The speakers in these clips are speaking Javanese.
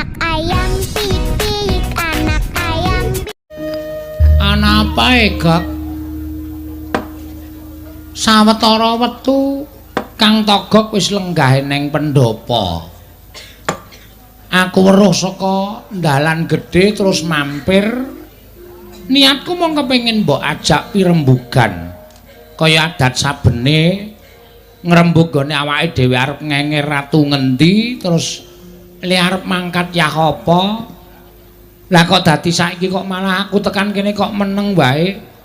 Anak ayam piyik-piyik, anak ayam. Ana apa e, Gok? Sawetara wektu Kang Togok wis lenggah ning pendhapa. Aku weruh saka dalan gedhe terus mampir. Niatku mung kepengin mbok ajak pirembugan. Kaya adat sabene ngrembug gone awake dhewe arep ngenger ratu ngendi terus le arep mangkat yah apa. Lah kok dadi saiki kok malah aku tekan kene kok meneng wae.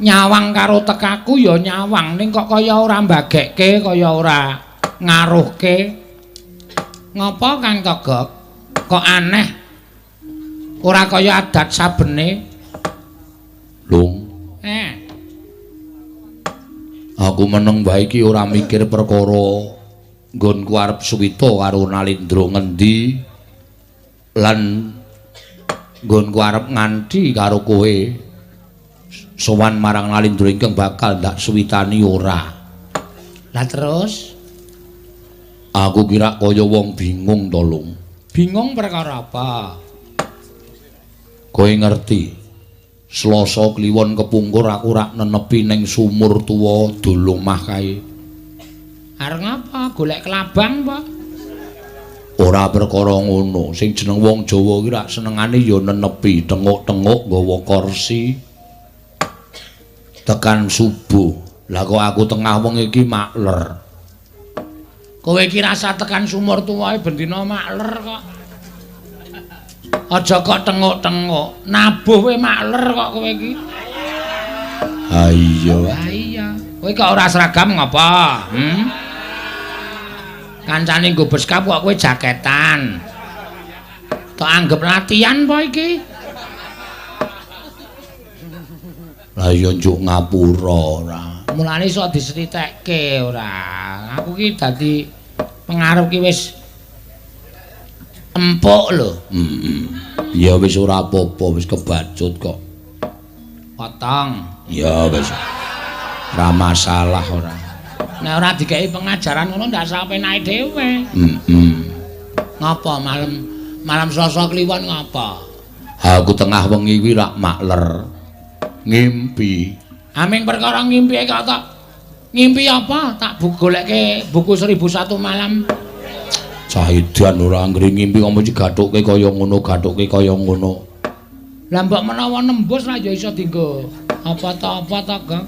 Nyawang karo tekaku ya nyawang ning kok kaya ora mbagekke, kaya ora ngaruhke. Ngapa Kang Togok? Kok aneh? Ora kaya adat sabene. Lung. Aku meneng wae iki ora mikir perkara nggonku arep suwita karo Nalindra ngendi lan nggonku arep nganti karo kowe sowan marang Nalindra ingkang bakal ndak suwitani ora. Lah terus aku kira kaya wong bingung to, Lung. Bingung perkara apa? Kowe ngerti Selasa Kliwon kepungkur aku rak nenepi ning sumur tuwa Dolomah kae. Arep ngapa? Golek kelabang apa? Ora perkara ngono. Sing jeneng wong Jawa ki rak senengane ya nenepi, tenguk-tenguk nggawa kursi. Tekan subuh. Lah kok aku tengah wengi iki makler. Kowe iki rasa tekan sumur tuwae bendina makler kok. Aja kok tenguk-tenguk, nabuh kowe makler kok kowe iki. Ha iya. Ha iya. Kowe kok ora seragam ngapa? Hmm? Kancane nggo beskap kok kowe jaketan. Tok anggep latihan apa iki? Lah iya njuk ngapura ora. Mulane iso dislitekke ora. Aku ki dadi pengaruh ki wis empuk lho. Ya wis ora apa-apa, wis kebacut kok. Potong. Ya wis. Ora masalah ora. Nek ora dikeki pengajaran ngono ndak sapenake dhewe. Ngapa malam Selasa Kliwon ngapa? Aku tengah wengi kuwi rak makler. Ngimpi. Aming perkara ngimpi kok tok. Ngimpi apa? Tak goleke buku 1001 malam. Cahidan ora anggere ngimpi kok mesti gathukke kaya ngono, gathukke kaya ngono. Lah mbok menawa nembus ra ya iso dienggo apa ta apa ta, Gong?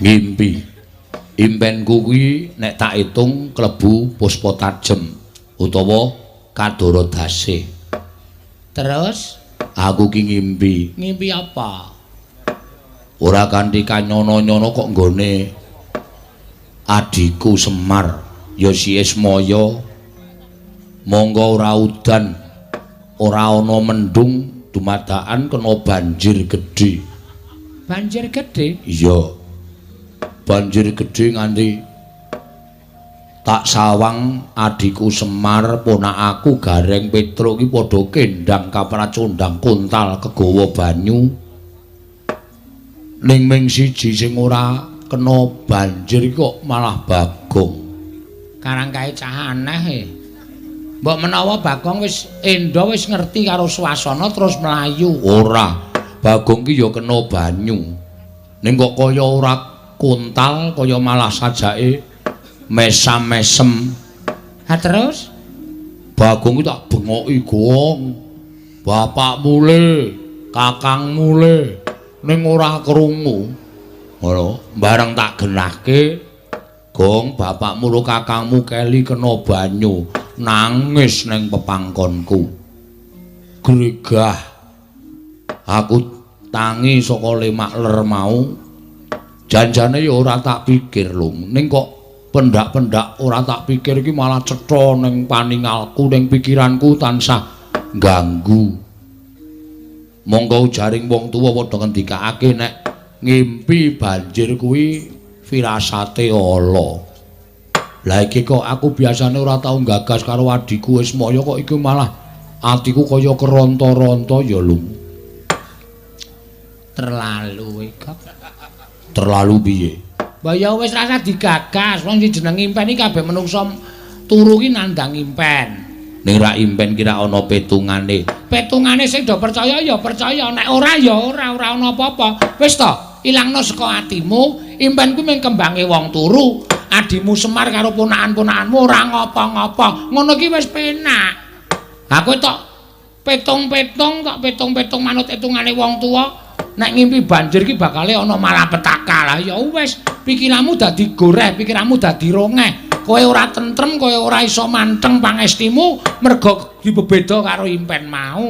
Ngimpi. Impenku kuwi nek tak itung klebu puspa tajem utawa kadara dasih. Terus aku ki ngimpi. Ngimpi apa? Ora kanthi kanyono-nyono kok nggone adhiku Semar ya si Ismaya. Monggo ora udan, ora ana mendung, dumadakan kena banjir gedhe. Banjir gedhe? Iya. Banjir gedhe nganti tak sawang adhiku Semar, ponakaku Gareng Petruk ki padha kendang kapracondang kontal kegawa banyu. Ning ming siji sing ora kena banjir kok malah Bagong. Karang kae cah aneh e. Mbok menawa Bagong wis endo wis ngerti karo swasana terus mlayu. Ora, Bagong ki ya kena banyu. Ning kok kaya ora kontal, kaya malah sajake mesam-mesem. Ha terus Bagong ki tak bengoki, Gong. Bapakmu le, kakangmu le, ning ora krungu. Ngono, bareng tak genahke, Gong, bapakmu ro kakangmu keli kena banyu, nangis ning pepangkonku. Gregah. Aku tangi saka le makler mau. Janjane ya ora tak pikir lho, ning kok pendak-pendak ora tak pikir iki malah cetha ning paningalku, ning pikiranku tansah ganggu. Monggo jaring wong tuwa padha ngendikake nek ngimpi banjir kuwi firasate ala. Lah iki kok aku biasane ora tau gagas karo adhiku Ismaya kok iki malah atiku kaya keronta-ronta ya lho. Terlalu iki. Terlalu piye? Mbah ya wis rasa digagas, wong sing jeneng impen iki kabeh menungsa turu ki nandang impen. Ning ra impen ki ra ana petungane. Petungane sing do percaya ya percaya, nek ora ya ora, ora ana apa-apa. Wis to, ilangno saka atimu, impen kuwi mung kembange wong turu. Adimu Semar karo ponakan-ponakanmu ora ngapa-ngapa. Ngono ki wis penak. Ha kowe tok petung-petung, tok petung-petung manut hitungane wong tuwa, nek ngimpi banjir ki bakale ana malapetaka. Lah ya wis, pikiranmu dadi goreh, pikiranmu dadi rongeh. Kowe ora tentrem, kowe ora iso manteng pangestimu mergo dibebeda karo impen mau.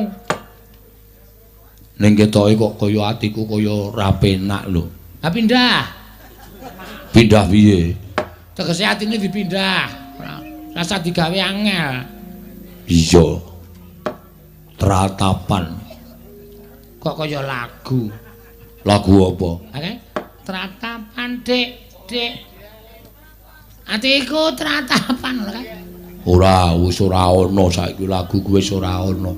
Ning ketoke kok kaya atiku kaya ora penak lho. Ha pindah. Pindah piye? Tegese atine dipindah. Rasa digawe angel. Iya. Tratapan. Kok kaya lagu. Lagu apa? Oke. Tratapan, Dik, Dik. Atiku tratapan ngono kae. Ora, wis ora ana saiki lagu kuwi wis ora ana.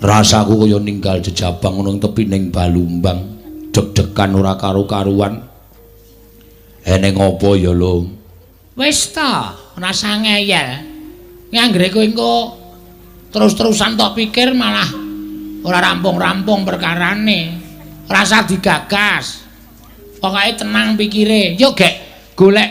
Rasaku kaya ninggal jejabang ngono tepi ning Balumbang, deg-degan ora karu-karuan. Eneng apa ya, Lung? Wis ta, rasa ngeyel. Nganggere kowe engko terus-terusan tok pikir malah ora rampung-rampung perkarane. Rasa digagas. Pokoke tenang pikire. Yo gek golek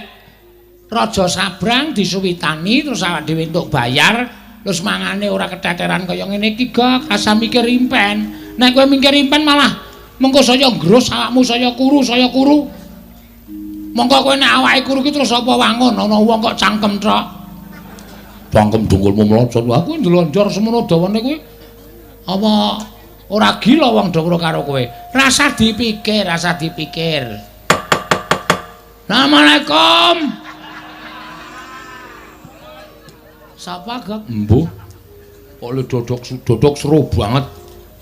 Raja Sabrang disuwitani terus awak dhewe entuk bayar, terus mangane ora keteteran kaya ngene iki gak rasa mikir impen. Nek kowe mikir impen malah mengko saya nggrus awakmu saya kuru, saya kuru. Mongko kowe nek awake kuru ki terus apa wangun ana wong kok cangkem tok. Cangkem dengkulmu mlocot. Aku ndelonjor semono dawane kuwi. Apa ora gila wong do karo kowe. Rasa dipikir, rasa dipikir. Assalamualaikum. Sapa, Gok? Embuh. Kok le dodok seru banget.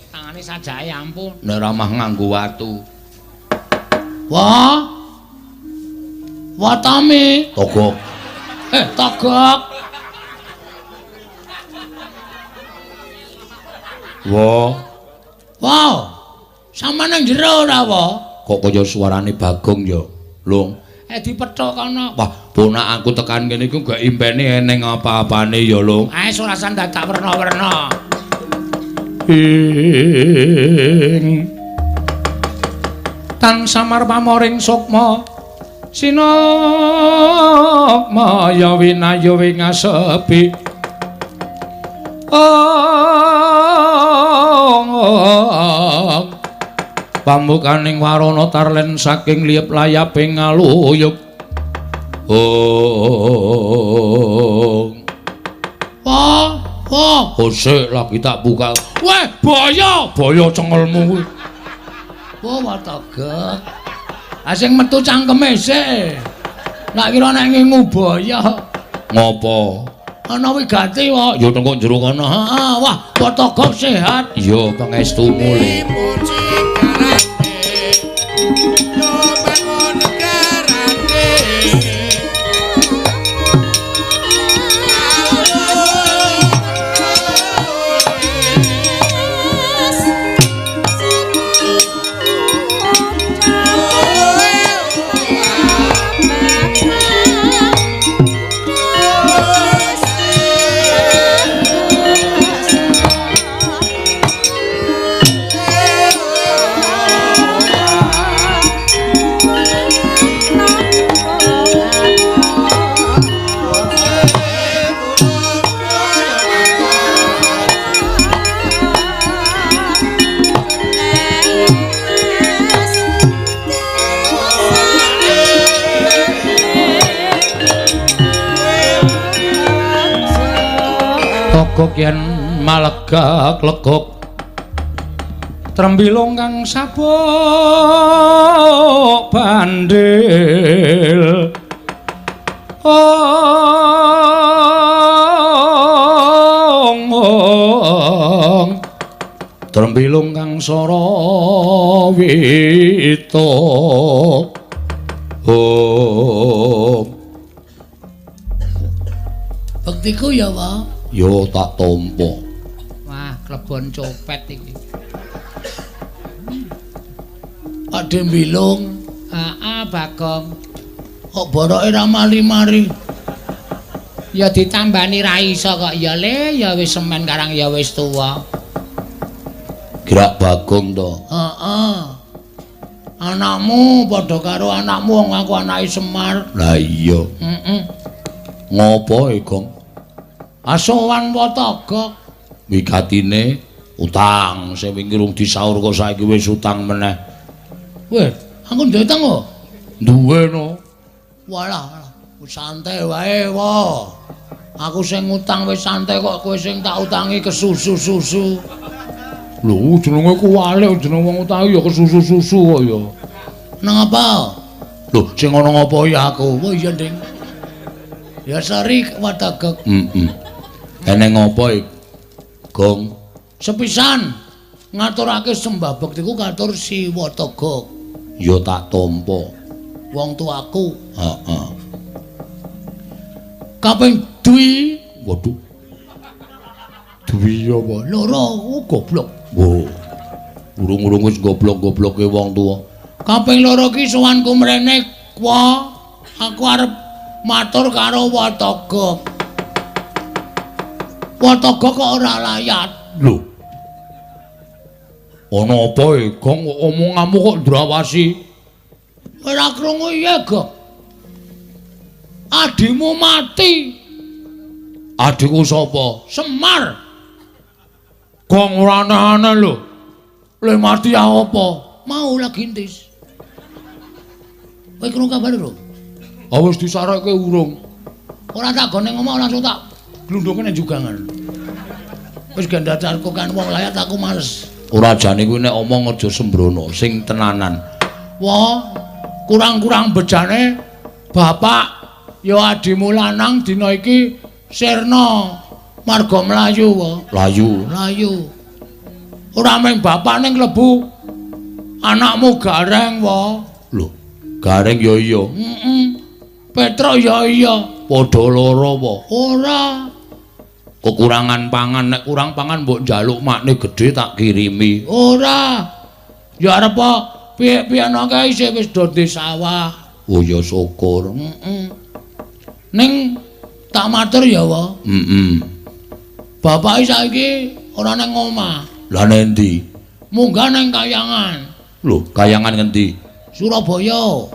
Tangane sajake ampun. Nek ramah nganggo watu. Wah. Wah Tami. Togok. Togok. Wah. Wow. Sampeyan nang jero ora, wa? Kok kaya suarane Bagong ya, Lung. Dipethuk kono. Wah, ponakanku tekan kene iku gak impene eneng apa-apane ya, Lung. Ae ora dadak werna-werna. Ing tan samar pamoring sukma sinukma ya winayu wingasepi. Ong pambukaning warana tarlen saking liyep layaping ngaluyup. Ong. Wah, wah, kosek lagi tak buka. Weh, boyo, boyo cengelmu kuwi. Wah, watogek. Ah sing metu cangkeme sik. Nak kira nek ngingu boyo. Ngopo? Ana wigati wae. Ya tengok jero kono. Heeh, wah, watogok sehat. Iya, pangestumu le. Togok yen malegak legok trembilung kang sabuk bandil. Ong ong trembilung kang sora wito. Ong bektiku ya, Pak. Yo tak tampa. Wah, klebon copet iki. Pak Dembilung, heeh Bagong. Kok boroke ra mari-mari. Ya ditambani ra iso kok ya le, ya wis semen karang ya wis tuwa. Gerak Bagong to. Heeh. Anakmu padha karo anakmu wong aku anake Semar. Lah iya. Heeh. Ngopo e, Gong? Asowan Watogok. Wigatine utang sing wingi rung disaur kok saiki wis utang meneh. Weh, aku duwe utang kok. Duwe no. Walah, santai wae, wo. Aku sing ngutang wis santai kok kowe sing tak utangi kesusu-susu. Lho, jenenge kuwalik jeneng wong utangi ya kesusu-susu kok ya. Nang apa? Lho, sing ana ngapa ya aku? Oh iya, Ding. Ya sorry Watogok. Heeh. Eneng apa iki? Gong. Sepisan ngaturake sembah bektiku katur si Watogok. Ya tak tampa. Wong tuaku. Heeh. Kaping dwi, waduh. Dwi apa? Loro, goblok. Wo. Urung-urung wis goblok-gobloke wong tuwa. Kaping loro ki sowanku mrene, wa. Aku arep matur karo Watogok. Watogok kok ora layat. Lho. Ana apa e, Gong? Omonganmu kok ndrawasi? Ora krungu iya, Gong. Adimu mati. Adikku sapa? Semar. Gong ora aneh-aneh lho. Le mati ya apa? Mau lagi intis. Kowe krungu kabar lho? Ah wis disarekke urung. Ora tak gone ngomong langsung tak glundungke nang jugangan. Wis gandacarku kan wong layat aku males. Ora jane kuwi nek omong aja sembrono, sing tenanan. Wah, kurang-kurang bejane bapak ya adimu lanang dina iki sirna marga mlayu wae. Layu. Mlayu. Ora mung bapak ning klebu anakmu Gareng wae. Lho, Gareng ya iya. Heeh. Petruk ya iya. Padha lara apa? Ora. Kekurangan pangan, nek kurang pangan mbok njaluk makne gedhe tak kirimi. Ora. Ya arep piye-piye ana kae isih wis do di sawah. Oh ya syukur. Heeh. Ning tak matur ya, wa. Heeh. Bapak saiki ora nang omah. Lah nendi? Munggah nang Kayangan. Lho, Kayangan ngendi? Surabaya.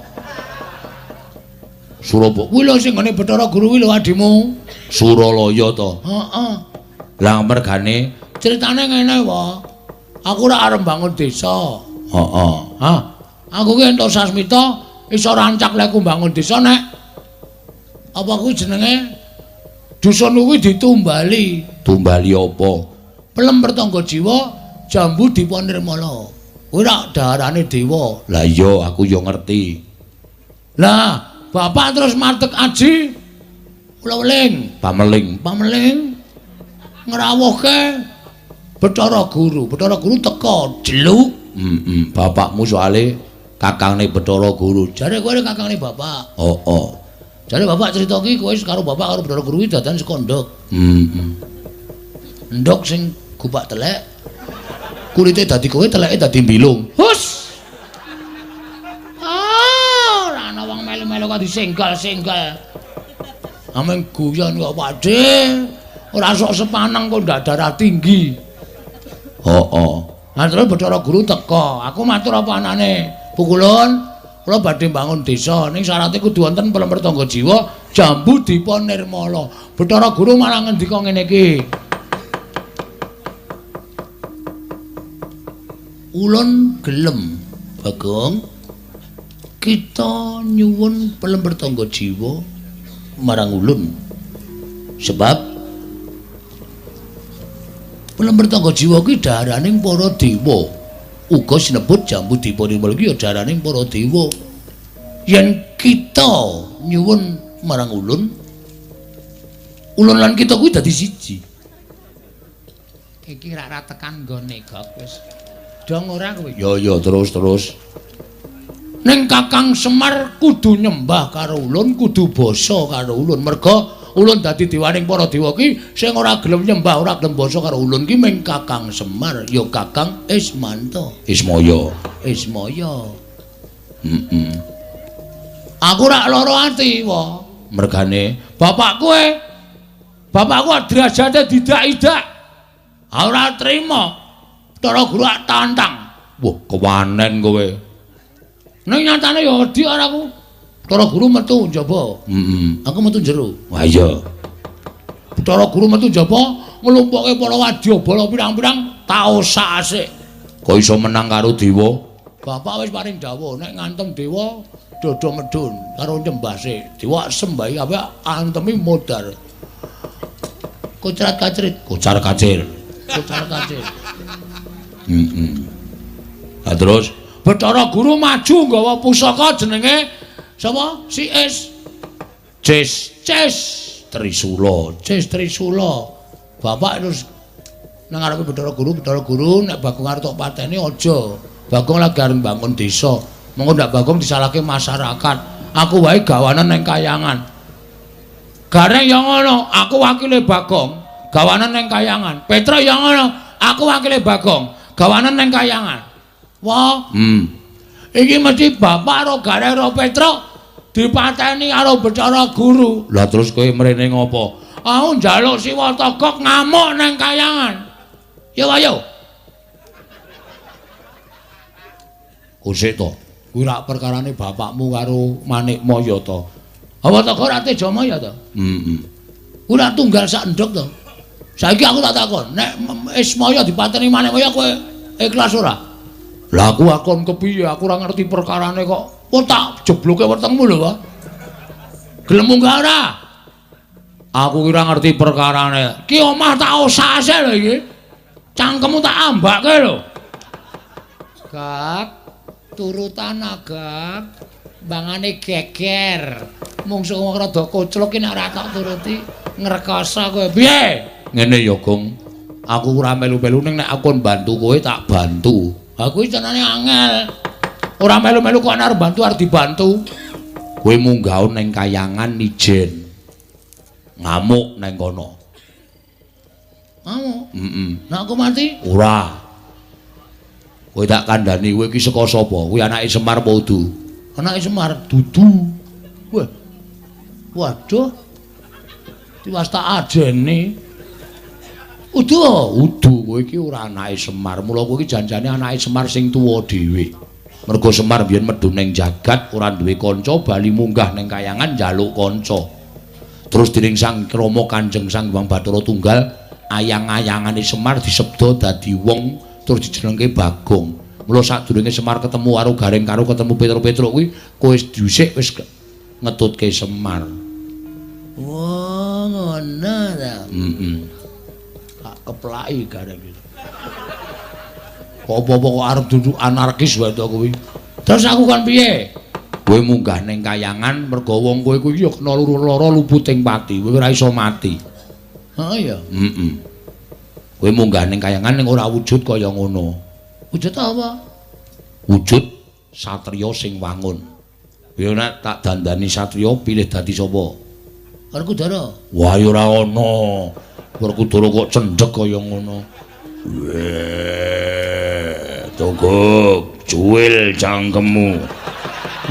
Surabaya. Kuwi lho sing nggone Bathara Guru kuwi lho adimu. Suralaya to? Heeh. Lah mergane critane ngene, wa. Aku ora arep bangun desa. Heeh. Ha. Aku ki entuk sasmita iso rancak lek ku bangun desa nek apa kuwi jenenge dusun kuwi ditumbali. Tumbali apa? Pelem pertangga jiwa jambu dipa nirmala. Kuwi rak daharane dewa. Lah iya aku ya ngerti. Lah, bapak terus matek aji ula-weling, pameling, pameling ngrawuhke Bathara Guru. Bathara Guru teka jeluk. Heeh, bapakmu soale kakangne Bathara Guru. Jare kowe kakangne bapak. Heeh. Jare bapak cerita ki kowe karo bapak karo Bathara Guru ki dadan saka ndhok. Heeh. Ndhok sing gupak telek. Kulite dadi kowe, teleke dadi mbilung. Hus. Ah, ora ana wong melu-melu kok disenggal-senggal. Ameng guyon kok Pakde. Ora sok sepaneng kok ndak darah tinggi. Heeh. Lah terus Bathara Guru teka. Aku matur apa anane? Pukulun, kula badhe mbangun desa ning syarate kudu wonten pelem pertangga jiwa jambu dipa nirmala. Bathara Guru malah ngendika ngene iki. Ulun gelem, Bagong. Kita nyuwun pelem pertangga jiwa marang ulun. Sebab pelem pertangga jiwa kuwi daharaning para dewa. Uga sinebut jambu dipa nirmala iki ya daharaning para dewa. Yen kita nyuwun marang ulun, ulun lan kita kuwi dadi siji. Iki rak tekan nggone gok wis. Dong ora kowe? Ya ya terus terus. Ning Kakang Semar kudu nyembah karo ulun, kudu basa karo ulun. Merga ulun dadi dewaning para dewa ki sing ora gelem nyembah, ora gelem basa karo ulun ki ming Kakang Semar, ya Kakang Ismanto. Ismaya. Ismaya. Heeh. Aku rak lara ati, wa. Mergane bapak kowe Bapakku derajate didak-idak. Ora trima. Bathara Guru tantang. Wah, kewanen kowe. Ning nyatane ya wedi ora aku. Bathara Guru metu njaba. Heeh. Aku metu jero. Wah iya. Bathara Guru metu njaba nglumpukke para wadyabala pirang-pirang taosak asik. Kok iso menang karo dewa? Bapak wis paring dawuh nek ngantem dewa dodo medun karo nyembah sik. Dewa sembahi kabeh antemi modar. Kocat kacrit, kocar kacir. Kocar kacir. Heeh. Lah terus Bathara Guru maju nggawa pusaka jenenge sapa? Si Es. Ces, Ces Trisula, Ces Trisula. Bapak terus nang ngarepe Bathara Guru, Bathara Guru nek Bagong arep tok pateni aja. Bagong lagi arep mbangun desa. Mengko ndak Bagong disalahke masyarakat. Aku wae gawanan nang kayangan. Gareng ya ngono, aku wakile Bagong, gawanan nang kayangan. Petruk ya ngono, aku wakile Bagong, gawanan nang kayangan. Wah, Iki mesti bapak karo Gareng karo Petruk dipateni karo Bathara Guru. Lah terus kowe mrene ngopo? Aku njaluk Siwa Togok ngamuk nang kayangan. Yo ayo. Kusik to. Kuwi rak perkarane bapakmu karo Manikmaya to. Apa Togok ora Tejamaya to? Heeh. Kuwi rak tunggal sak endhog to. Saiki aku tak takon, nek Ismaya dipateni Manikmaya kowe ikhlas ora? Lah aku akon kepiye? Aku ora ngerti perkarane kok. Oh tak jebloke wetengmu lho, Pak. Gelem munggah ora? Aku ki ora ngerti perkarane. Ki omah tak osase lho iki. Cangkemmu tak ambake lho. Gak turutan agak bangane geger. Mungsuh wong rada koclok ki nek ora tak turuti ngrekoso kowe. Piye? Ngene ya, Gong. Aku ora melu-melu ning nek aku bantu kowe tak bantu. Aku iki jenenge angel. Ora melu-melu kok arep bantu arep dibantu. Kowe munggah ning kayangan ijen. Ngamuk nang kono. Ngamuk? Heeh. Nek aku mati? Ora. Kowe tak kandhani kowe iki saka sapa? Kuwi anake Semar apa udu? Anake Semar dudu. Wah. Waduh. Tiwas tak ajeni. Udu, udu kowe iki ora anake Semar. Mula kowe iki janjane anake Semar sing tuwa dhewe. Mergo Semar biyen medhun ning jagat ora duwe kanca, bali munggah ning kayangan njaluk kanca. Terus dening Sang Rama Kanjeng Sang Hyang Bathara Tunggal, ayang-ayangane Semar disebda dadi wong terus dijenengke Bagong. Mula sadurunge Semar ketemu karo Gareng karo ketemu Petruk-Petruk kuwi, kowe wis dhisik wis ngetutke Semar. Wah, ngono ta. Heeh. Tak keplaki Gareng iki. Apa-apa kok arep duduk anarkis wae to kuwi. Terus aku kon piye? Kowe munggah ning kayangan mergo wong kowe kuwi ya kena loro-loro luputing pati, kowe ora iso mati. Heeh ya. Heeh. Kowe munggah ning kayangan ning ora wujud kaya ngono. Wujud apa? Wujud satriya sing wangun. Kowe nek tak dandani satriya pilih dadi sapa? Werkudara. Wah ya ora ana. Werkudara kok cendhek kaya ngono. Weh, Togok, cuwil cangkemmu.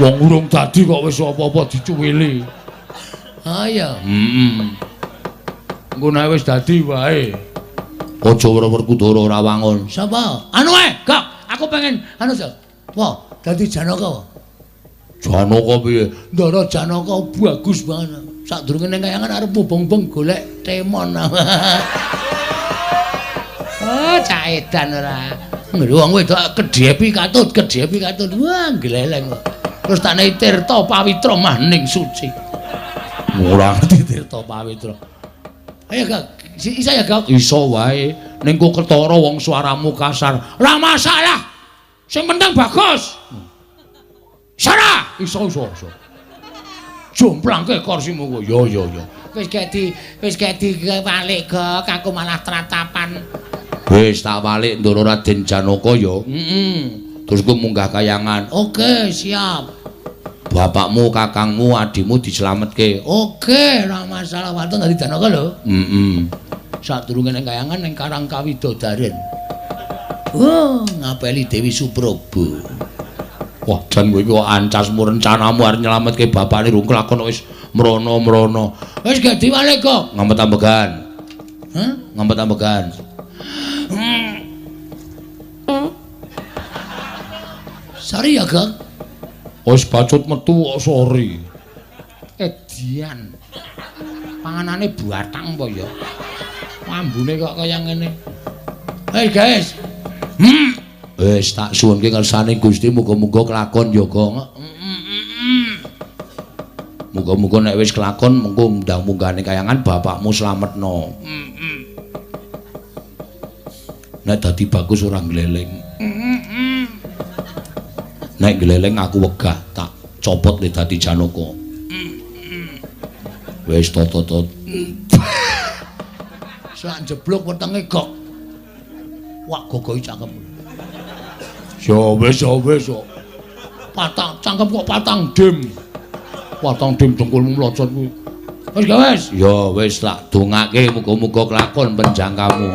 Wong urung dadi kok wis apa-apa dicuwili. Ha iya. Heeh. Engko nek wis dadi wae. Aja Werkudara ora wangun. Sapa? Anu ae, Gok. Aku pengen anu to. Wah, dadi Janaka. Janaka piye? Ndara Janaka bagus banget. Sadurunge ning kayangan arep mubeng-mubeng golek temon. Oh, cak edan ora. Wong wedok kedhepi katut, kedhepi katut. Wah, gleleng kok. Terus tak nei Tirta Pawitra maning suci. Ora ngerti Tirta Pawitra. Ayo, Gak. Iso ya, Gak? Iso wae. Ning kok ketara wong suaramu kasar. Ora masalah. Sing penting bagus. Sara, iso iso iso. Jomplangke kursimu kowe. Ya ya ya. Wis gek di walik, Gok. Aku malah tratapan. Wis tak walik Ndara Raden Janaka ya. Heeh. Terus kowe munggah kayangan. Oke, siap. Bapakmu, kakangmu, adimu dislametke. Oke, ora masalah. Waton dadi Janaka lho. Heeh. Sadurunge ning kayangan ning Karang Kawidodaren. Oh, ngapeli Dewi Suprobo. Wah, jan kowe iki kok ancasmu rencanamu arep nyelametke bapakne rung kelakon wis Mrono-mrono. Wis gak diwale kok. Ngempet-ambegan. Hah? Ngempet-ambegan. Sorry ya, Gok. Wis bacut metu kok sorry. Edian. Panganane batang apa ya? Ambune kok kaya ngene. Hei guys. Wis tak suwunke kersane Gusti muga-muga kelakon ya, Gong. Muga-muga nek wis kelakon mengko ndang munggahane kayangan bapakmu slametno. Nek dadi bagus ora gleleng. Nek gleleng aku wegah tak copot le dadi Janaka. Wis tot-tot. Selak jeblok wetenge gok. Wah gogohi cangkem. Ya wis ya wis kok. Patang cangkem kok patang dim. Patang dim dengkulmu mlocot kuwi. Wis gak wis? Ya wis tak dongake muga-muga kelakon penjangkamu.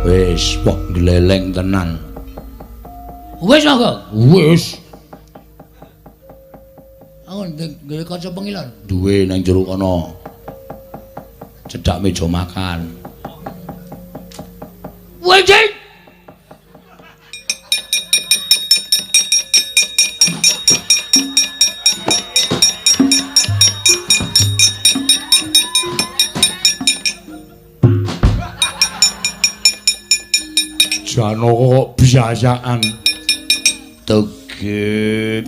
Wis, wah gleleng tenan. Wis kok? Wis. Aku ndek kaca pengilon. Duwe nang jero kono. Cedhak meja makan. Wis. Janaka kok biasaan. Tegep.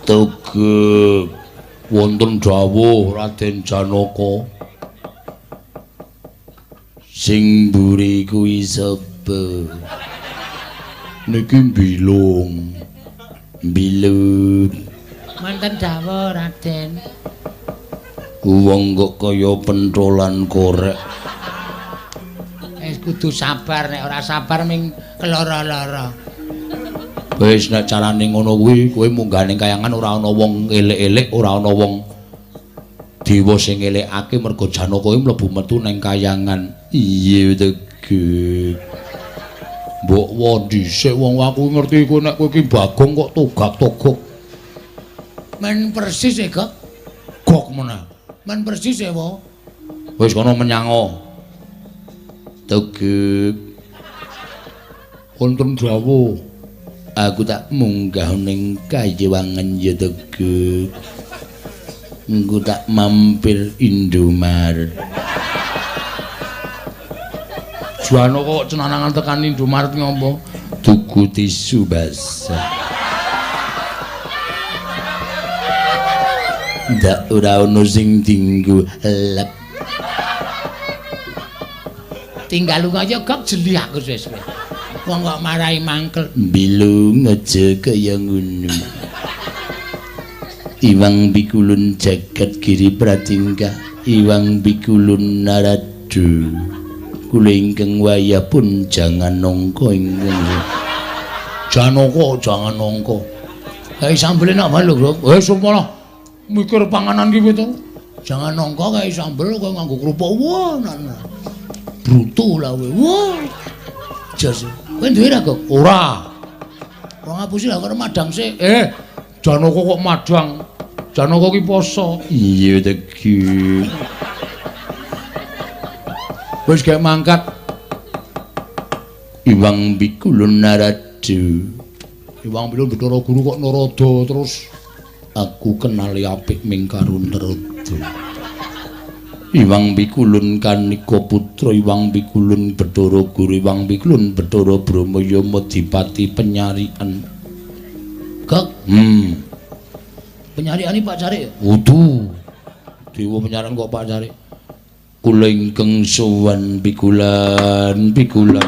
Tegep. Wonten dawuh Raden Janaka. Sing mburi kuwi sapa? Niki mbilung. Mbilung. Wonten dawuh Raden. Wong kok kaya pentolan korek. Kudu sabar, nek ora sabar ming keloro-loro. Wis nek carane ngono kuwi, kowe munggah ning kayangan ora ana wong elek-elek, ora ana wong dewa sing ngelekake mergo Janaka kuwi mlebu metu ning kayangan. Iya tegep. Mbok wo dhisik wong aku ngerti kowe nek kowe iki Bagong kok togak-togok. Men persis e, Gok. Gok meneh. Men persis e, wo. Wis kono menyango. Tegep. Wonten dawuh. Aku tak munggah ning kayewangan ya tegep. Engko tak mampir Indomaret. Janaka kok cenanangan tekan Indomaret ngopo? Tuku tisu basah. Ndak ora ono sing dinggo lep. Tinggal lunga aja gok jeli aku suwe-suwe. Wong kok marahi mangkel. Bilung aja kaya ngono. Iwang bikulun jagat giri pratingkah, iwang bikulun naradu. Kula ingkang wayah pun jangan nongko ingkang. Janaka jangan nongko. Kae sambel enak banget lho, Bro. Sumpah mikir panganan ki piye to? Jangan nongko kae sambel kowe nganggo kerupuk. Wah, nah. Bruto lah kowe. Wah. Jos. Kowe duwe ra, Gok? Ora. Ora ngapusi lah karo madang sik. Janaka kok madang. Janaka ki poso. Iya tegi. Wis gek mangkat. Iwang bikulun naradu. Iwang bikulun Bathara Guru kok narada terus aku kenali apik ming karo narada. Iwang bikulun kanika putra, Iwang bikulun Bathara Guru, Iwang bikulun Bathara Brahma Yama Dipati penyarian. Gok. Penyarian iki Pak Carik ya? Kudu. Dewa penyarian kok Pak Carik. Kula ingkang sowan pikulan pikulan.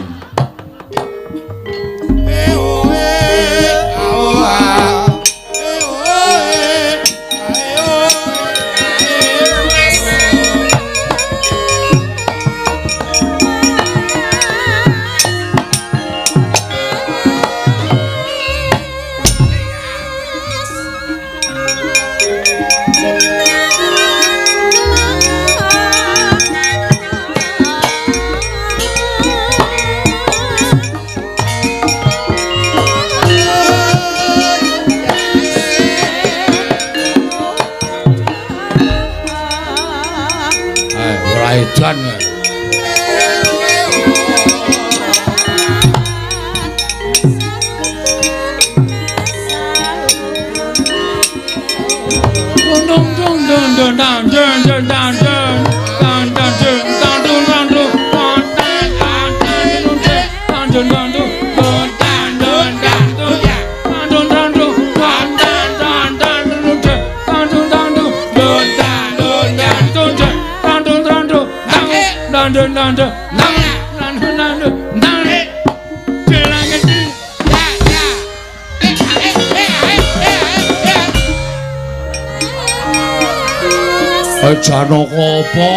Janaka apa?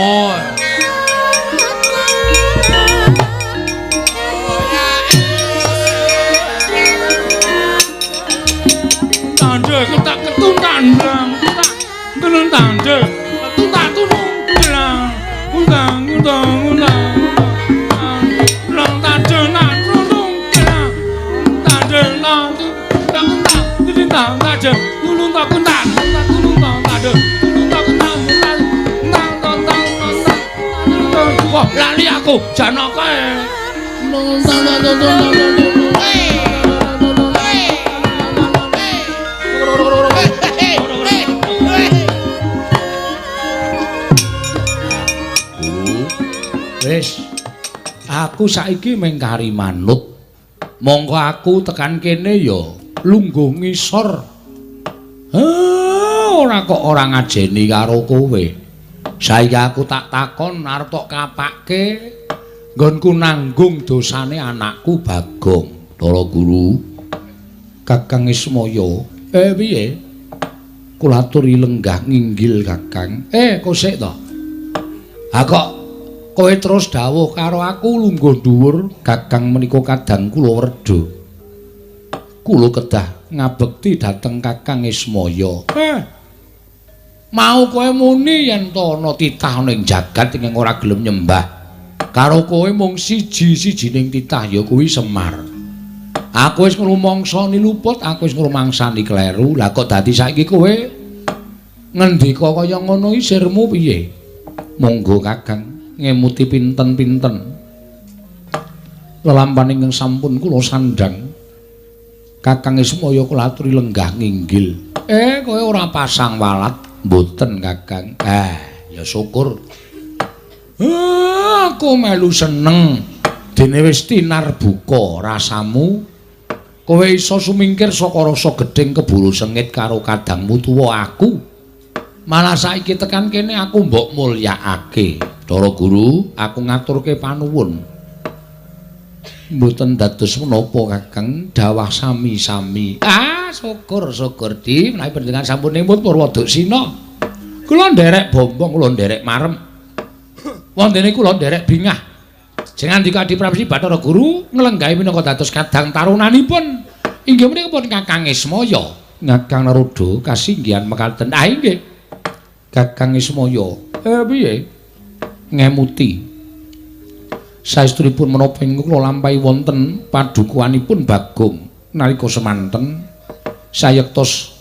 Tandha ketak ketun tandang, ketak tenun tandha, ketun tak tunung gelang, undang undang undang. Lang tandha nak tunung gelang, tandha lang tang tang tang tandha, tulung tak kuntan, tulung tak tandha. Wah, lali aku, Janaka. Guru, wis, aku saiki mung kari manut. Mongko aku tekan kene ya lungguh ngisor. Ora kok ora ngajeni karo kowe. Saiki aku tak takon arep tok kapake nggonku nanggung dosane anakku Bagong. Bathara Guru, Kakang Ismaya. Piye? Kula aturi lenggah nginggil Kakang. Kosek to? Ha kok kowe terus dawuh karo aku lungguh dhuwur, Kakang menika kadang kula werda. Kula kedah ngabekti dhateng Kakang Ismaya. Mau kowe muni yen to ana titah ning jagat ingkang ora gelem nyembah karo kowe mung siji-sijining titah ya kuwi Semar. Aku wis ngrumangsani luput, aku wis ngrumangsani kleru. Lah kok dadi saiki kowe ngendika kaya ngono iki sirmu piye? Monggo Kakang ngemuti pinten-pinten lelampahan ingkang sampun kula sandhang. Kakang Ismaya kula aturi lenggah nginggil. Kowe ora pasang walat? Mboten Kakang. Ya syukur. Aku melu seneng dene wis tinar buka rasamu. Kowe iso sumingkir saka rasa gedhing keburu sengit karo kadangmu tuwa aku. Malah saiki tekan kene aku mbok mulyakake. Bathara Guru, aku ngaturke panuwun. Mboten dados menapa Kakang, dawah sami-sami. Syukur syukur di menawi panjenengan sampun nemut Purwoduksina. Kula nderek bombong, kula nderek marem. Wontene kula nderek bingah. Jenengan dika Adi Prapsi Bathara Guru nglenggahi minangka dados kadang tarunanipun. Inggih menika pun Kakang Ismaya. Kakang Narada kasinggihan mekaten. Inggih. Kakang Ismaya. Piye? Ngemuti. Saestunipun menapa ingkang kula lampahi wonten padukuhanipun Bagong nalika semanten sayektos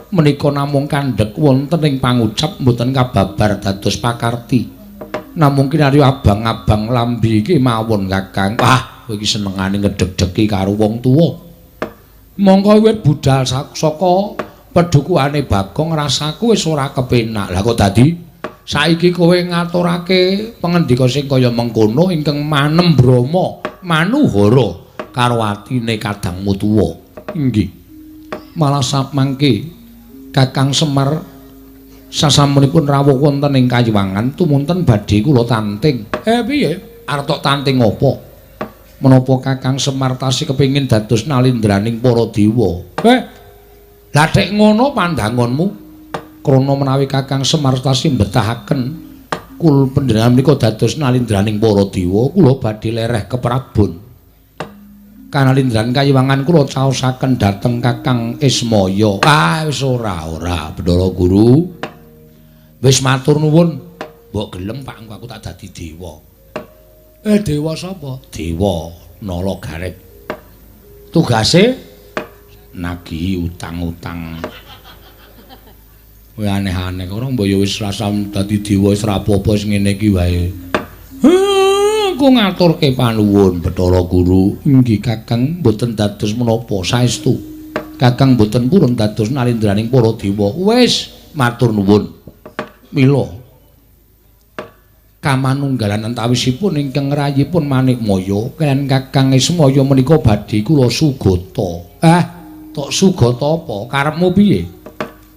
menika namung kandhek wonten ing pangucap mboten kababar dados pakarti. Namung kinarya abang-abang lambi iki mawon Kakang. Wah, kowe iki senengane ngedeg-degi karo wong tuwa. Mongko wiwit budal saka pedukuhane Bagong rasaku wis ora kepenak. Lah kok dadi saiki kowe ngaturake pangendika sing kaya mengkono ingkang manembrama manuhara karo atine kadangmu tuwa. Inggih. Malah samangke Kakang Semar sasampunipun rawuh wonten ing Kayuwangan tumunten badhe kula tanting. Piye? Arep tok tanting apa? Menapa Kakang Semar tasih kepengin dados nalindraning para dewa? Lah tek ngono pandanganmu. Krana menawi Kakang Semar tasih mbetahaken kul panjenengan menika dados nalindraning para dewa, kula badhe lereh keprabon. Kanalindran Kayuwangan kula caosaken dhateng Kakang Ismaya. Wis ora Bathara Guru. Wis matur nuwun. Mbok gelem Pak, engko aku tak dadi dewa. Dewa sapa? Dewa Nala Garip. Tugase nagihi utang-utang. Kowe aneh-aneh ora mbok ya wis rasa dadi dewa wis ra apa-apa wis ngene iki wae. Aku ngaturke panuwun Bathara Guru. Inggih Kakang, mboten dados menapa saestu. Kakang mboten purun dados nalindraning para dewa. Wis matur nuwun. Mila kamanunggalan antawisipun ingkang rayipun Manikmaya kaliyan Kakang Ismaya menika badhe kula sugata. Ah, tok sugata apa? Karepmu piye?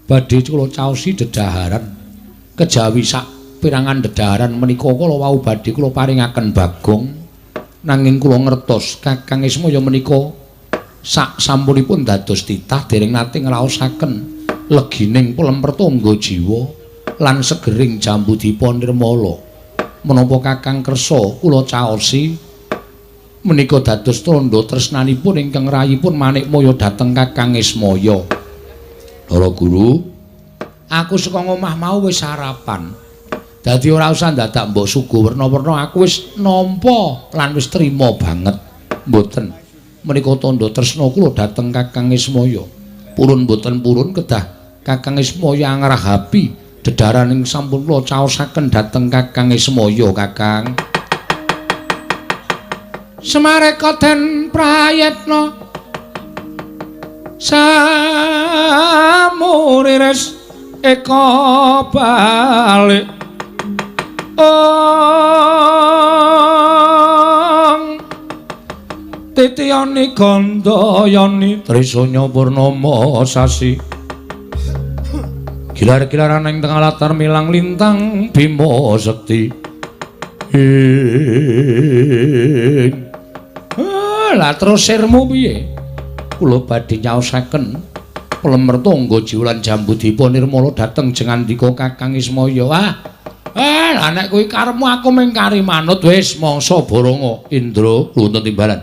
Badhe kula caosi dedaharan. Kejawi sak pirangan dedaharan menika kala wau badhe kula paringaken Bagong. Nanging kula ngertos Kakang Ismaya menika sak sampunipun dados titah dereng nate ngraosaken legining pelem pertangga jiwa lan segering jambu dipa nirmala. Menapa Kakang kersa kula caosi menika dados tandha tresnanipun ingkang rayipun Manikmaya dhateng Kakang Ismaya. Ndara Guru, aku saka ngomah mau wis sarapan. Dadi ora usah dadak mbok suguh werna-werna, aku wis nampa lan wis trima banget. Mboten. Menika tandha tresna kula dhateng Kakang Ismaya. Purun mboten purun kedah Kakang Ismaya ngrahapi dedaran ing sampun kula caosaken dhateng Kakang Ismaya, Kakang. Semareka den prayetna samuriris eka balik ong titiyani gandayani trisanya purnama sasi gilar-gilaran ing tengah latar milang lintang Bima Sekti. Lah terus sirmu piye? Kula badhe nyaosaken pelem mertangga jiwa lan jambu dipa nirmala dhateng jengandika Kakang Ismaya. Ah, lah nek kuwi karepmu aku mung kari manut wis mangsa boronga. Indra wonten timbalan.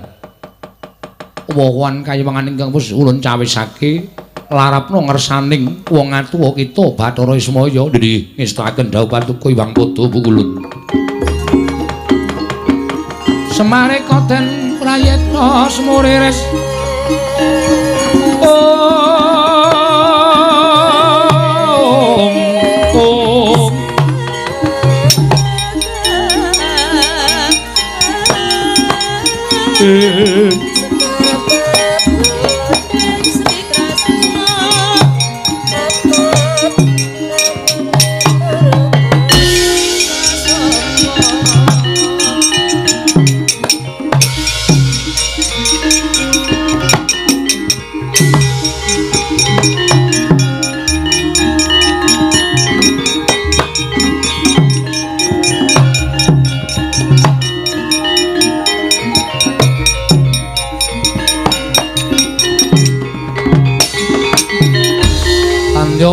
Wowan kayiwangan ingkang wis ulun cawisake larapna ngersaning wong atuwa kita Bathara Ismaya nggih ngestakaken dhawuh Paduka Hyang Padha Pukulun. Semareka den prayitna semuriris ong ong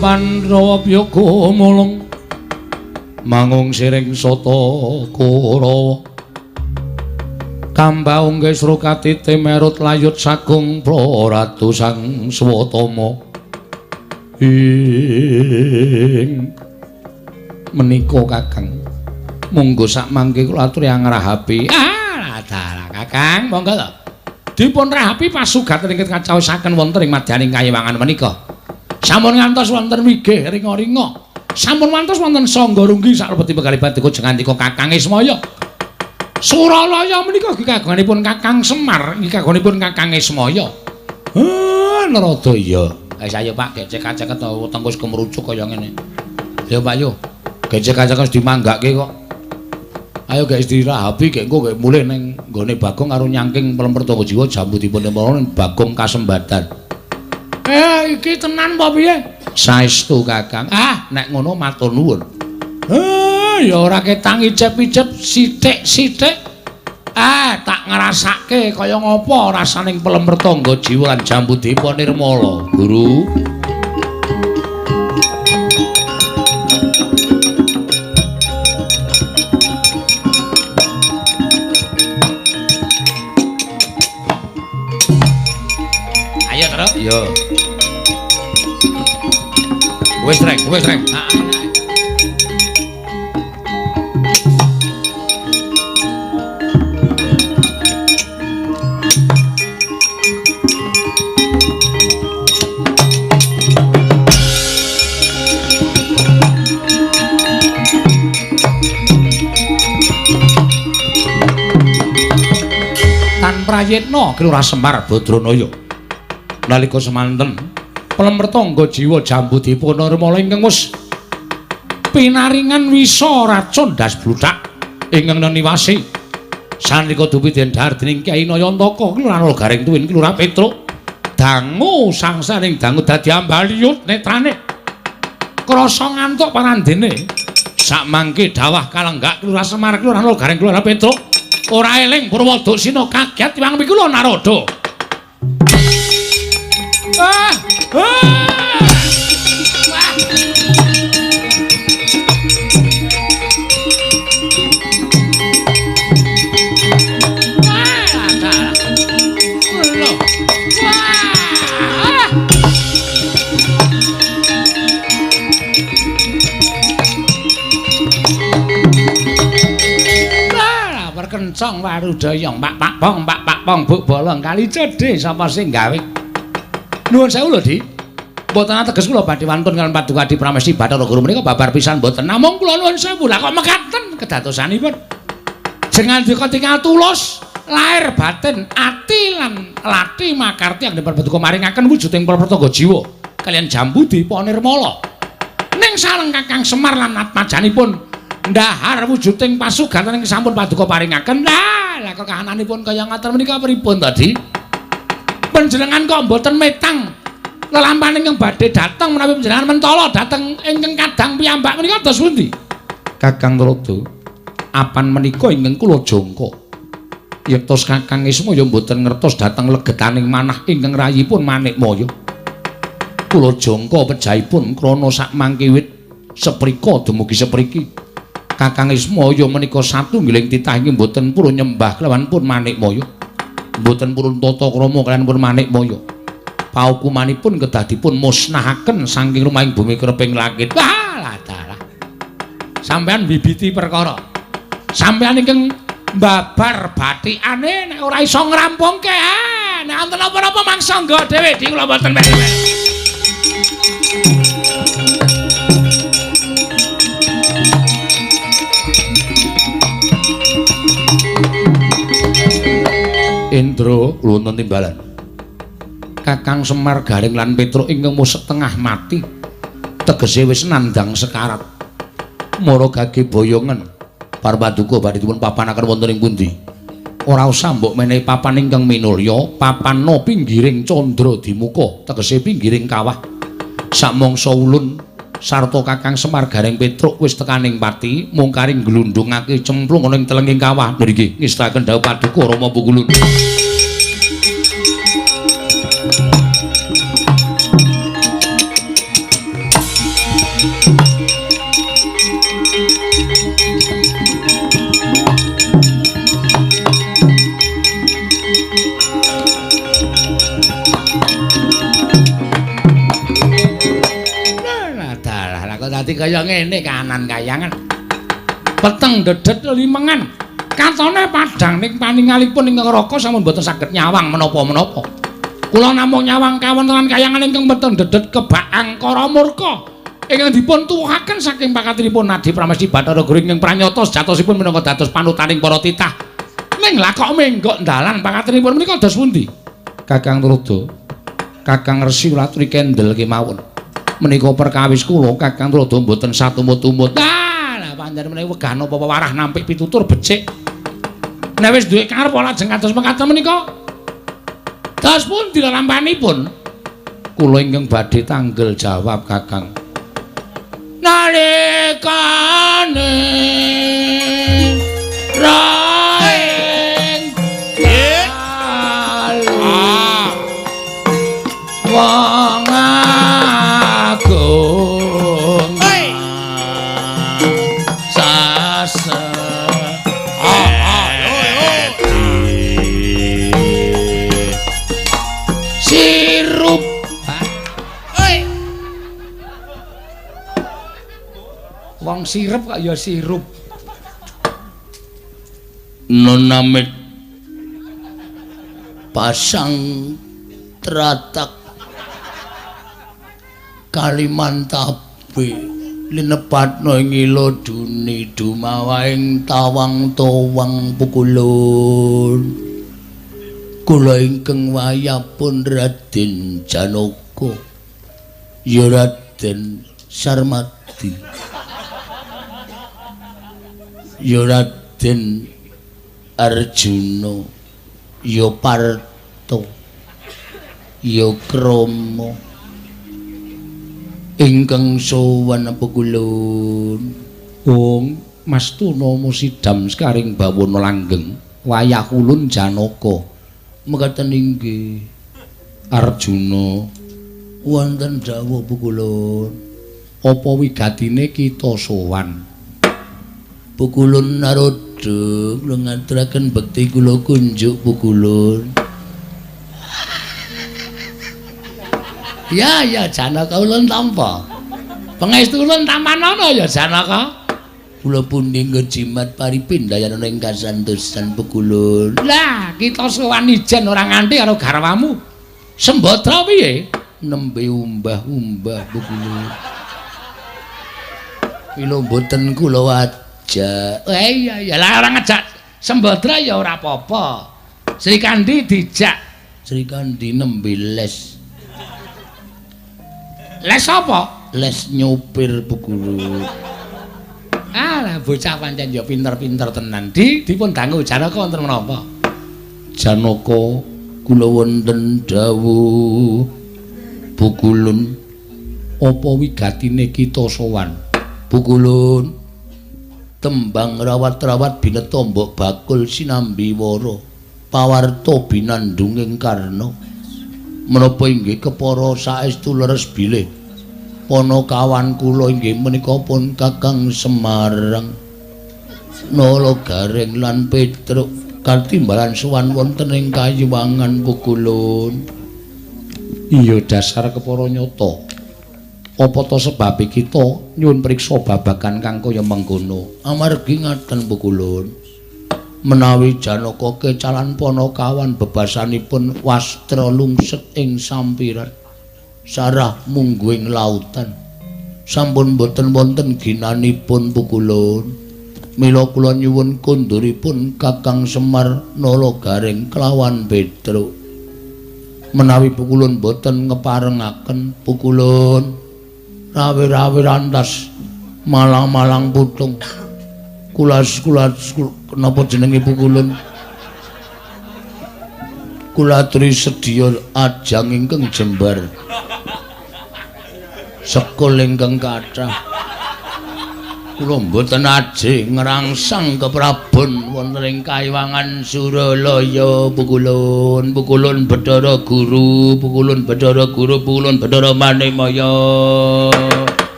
Pandhawa Byaga mulung mangung siring sata Kurawa kambaung gesro katite merut layut sagung Praratu Sang Swatama ing menika Kakang monggo sak mangke kula aturi angrahapi. Ah dalah Kakang monggo to dipun rahapi pasugaten ingkang kacaosaken wonten ing madyaning kayiwangan menika. Sampun ngantos wonten wigih ringa-ringa. Sampun ngantos wonten sangga runggi saklebetipun kalih paduka jengandika Kakang Ismaya. Suralaya menika nggih kagunganipun Kakang Semar, nggih kagunganipun Kakang Ismaya. Narada iya. Wis ayo Pak, gecek-gecek to weteng wis kemrucuk kaya ngene. Ayo Pak yo. Gecek-gecek wis dimanggake kok. Ayo gek istirahapi gek engko gek mulih ning nggone Bagong karo nyangking pelem pertangga jiwa jambu dipun ning Bagong Kasembadan. Iki tenan apa piye? Saestu Kakang. Ah, nek ngono matur nuwun. Ya ora ketang icep-icep sithik-sithik. Ah, tak ngrasake kaya ngopo rasaning pelem pertangga jiwa lan jambu dipa nirmala, Guru. Ayo, Truk. Yo. Wis rek, wis rek. Tan prayitna Kelurahan Semar Badranaya. Nalika semanten pelem pertangga jiwa jambu dipa nirmala ingkang wis Pinaringan wisa racun das bluthak ingkang neniwasi. Sanalika dupi den dhahar dening Kyai Nayantaka Kelurahan Garing Tuwin Kelurahan Petruk. Dangu sangsaring dangu dadi ambaliyut netrane. Krasa ngantuk parandene. Sakmangke dawah kalenggak Kelurahan Semar Kelurahan Garing Kelurahan Petruk. Ora eling Purwoduksina kaget tiwang pikula Narada. Ah! Ah! Kencong warudaya pak pak pong pak pak pong buk bolong kali cedhe sapa sing gawe. Nuwun sewu lho Di. Mboten ateges kula badhe wantun kaliyan Paduka Adi Pramesti Bathara Guru menika babar pisan mboten. Namung kula nuwun sewu. Lah kok mekaten kedadosanipun. Jengandika tinggal tulus lahir batin ati lan lati makarti anggen Paduka maringaken wujuding prapraga jiwa kaliyan jambu dipa nirmala. Ning sareng Kakang Semar lan atmajanipun ndahar wujuding pasugatan ingkang sampun paduka paringaken. Lah, lah kok kahananipun kaya ngaten menika pripun to, Di? Panjenengan kok mboten metang lelampahan ingkang badhe dhateng menawi panjenengan mentala dhateng ingkang kadang piyambak menika dos pundi? Kakang Tuladha, apan menika ingkang kula jangka. Yektos Kakang Ismaya mboten ngertos dhateng legetaning manah ingkang rayipun Manikmaya. Kula jangka pejahipun krana sakmangke wit seprika dumugi sepriki. Kakang Ismaya menika satunggiling titah inggih mboten purun nyembah kelawan pun Manikmaya. Mboten purun tata krama kaliyan pun Manikmaya. Paukumanipun kedah dipun musnahaken saking rumahing bumi kreping langit. Wah, dalah. Sampeyan bibiti perkara. Sampeyan ingkang mbabar bathikane nek ora iso ngrampungke. Ah, nek wonten napa-napa mangsa nggo dhewe di kula mboten melu. Indra wonten timbalan. Kakang Semar Garing lan Petruk ingkang wis setengah mati tegese wis nandhang sekarat. Mara gage boyongen Parpaduka badhe dipun papanaken wonten ing pundi? Ora usah mbok menehi papan ingkang minulya, papana pinggiring candra dimuka, tegese pinggiring kawah. Samangsa ulun sarta Kakang Semar Garing Petruk wis tekaning pati, mung kari glundhungake cemplung ana ing telenging kawah. Nggih, ngestaken dawuh Paduka Rama Pukulun. Dadi kaya ngene kanan kayangan. Peteng dedet limengan. Katone padhang ning paningalipun ingkang raka sampun boten saged nyawang menapa-menapa. Kula namung nyawang kawontenan kayangan ingkang peteng dedet kebak angkara murka ingkang dipun tuwuhaken saking pakatinipun Adi Pramesti Bathara Guru ingkang pranyata sejatosipun minangka dados panutaning para titah. Ning lah kok menggok dalan pakatinipun menika dos pundi? Kakang Tuladha, Kakang Resi Latri kendel kemawon. Menika perkawis kula Kakang Tuladha mboten satumut-tumut. Ah, lah panjenengan menawi wegah napa warah nampik pitutur becik. Nek wis duwe karep lajeng kados mekaten menika. Dos pundi lelampanipun? Kula ingkang badhe tanggel jawab Kakang. Nalikane raing wong agung sase sirup. Wong sirup kok ya sirup. Nonamit pasang teratak Kalimantabe linepatno ing ila duni dumawaing tawang towang pukulun. Kula ingkang wayahpun Raden Janaka ya Raden Sarmadi. Ya Raden Arjuna, ya Parto, ya Krama ingkang sowan pukulun. Ung mastuna musidam sekaring bawana langgeng wayah ulun Janaka. Mekaten inggih Arjuna, wonten dawuh pukulun. Apa wigatine kita sowan? Pukulun Narada kula ngaturaken bekti kula kunjuk pukulun. Ya ya Janaka ulun tampa. Pangestu ulun tampanana ya Janaka. Kula pundi ngejimat paripindayana ing kasantosan pukulun. Lah kita sowan ijen ora nganti karo garwamu. Sembadra piye? Nembe umbah-umbah pukulun. Kula mboten kula wajak. Eh iya iya lah ora ngejak Sembadra ya ora apa-apa. Srikandi dijak. Srikandi nembe les. Les apa? Les nyopir pukulun. Alah bocah pancen ya pinter-pinter tenan. Di dipun dangu Janaka wonten menapa? Janaka kula wonten dawuh pukulun. Apa wigatine kita sowan? Pukulun tembang rawat-rawat bineta mbok bakul sinambi wara pawarta binandunging karna. Menapa inggih kepara saestu leres bilih panakawan kula inggih menika pun Kakang Semarang Nala Gareng lan Petruk katimbalan sowan wonten ing Kayuwangan pukulun. Iya dasar kepara nyata. Apa ta sebabe kita nyuwun priksa babagan kang kaya mengkono? Amargi ngaten pukulun, menawi Janaka kecalan panakawan bebasanipun wastra lungset ing sampiran sarah mungguing lautan sampun boten wonten ginanipun pukulun. Mila kula nyuwun konduripun Kakang Semar Nala Gareng kelawan Petruk. Menawi pukulun boten ngeparengaken pukulun, rawe-rawe rantas malang-malang putung kulas-kulas napa jenenge pukulun, kula aturi sedya ajang ingkang jembar sekul ingkang kathah. Kula mboten ajeng ngrangsang keprabon wonten ing Kayuwangan Suralaya pukulun. Pukulun Bathara Guru, pukulun Bathara Guru, pukulun Bathara Manimaya.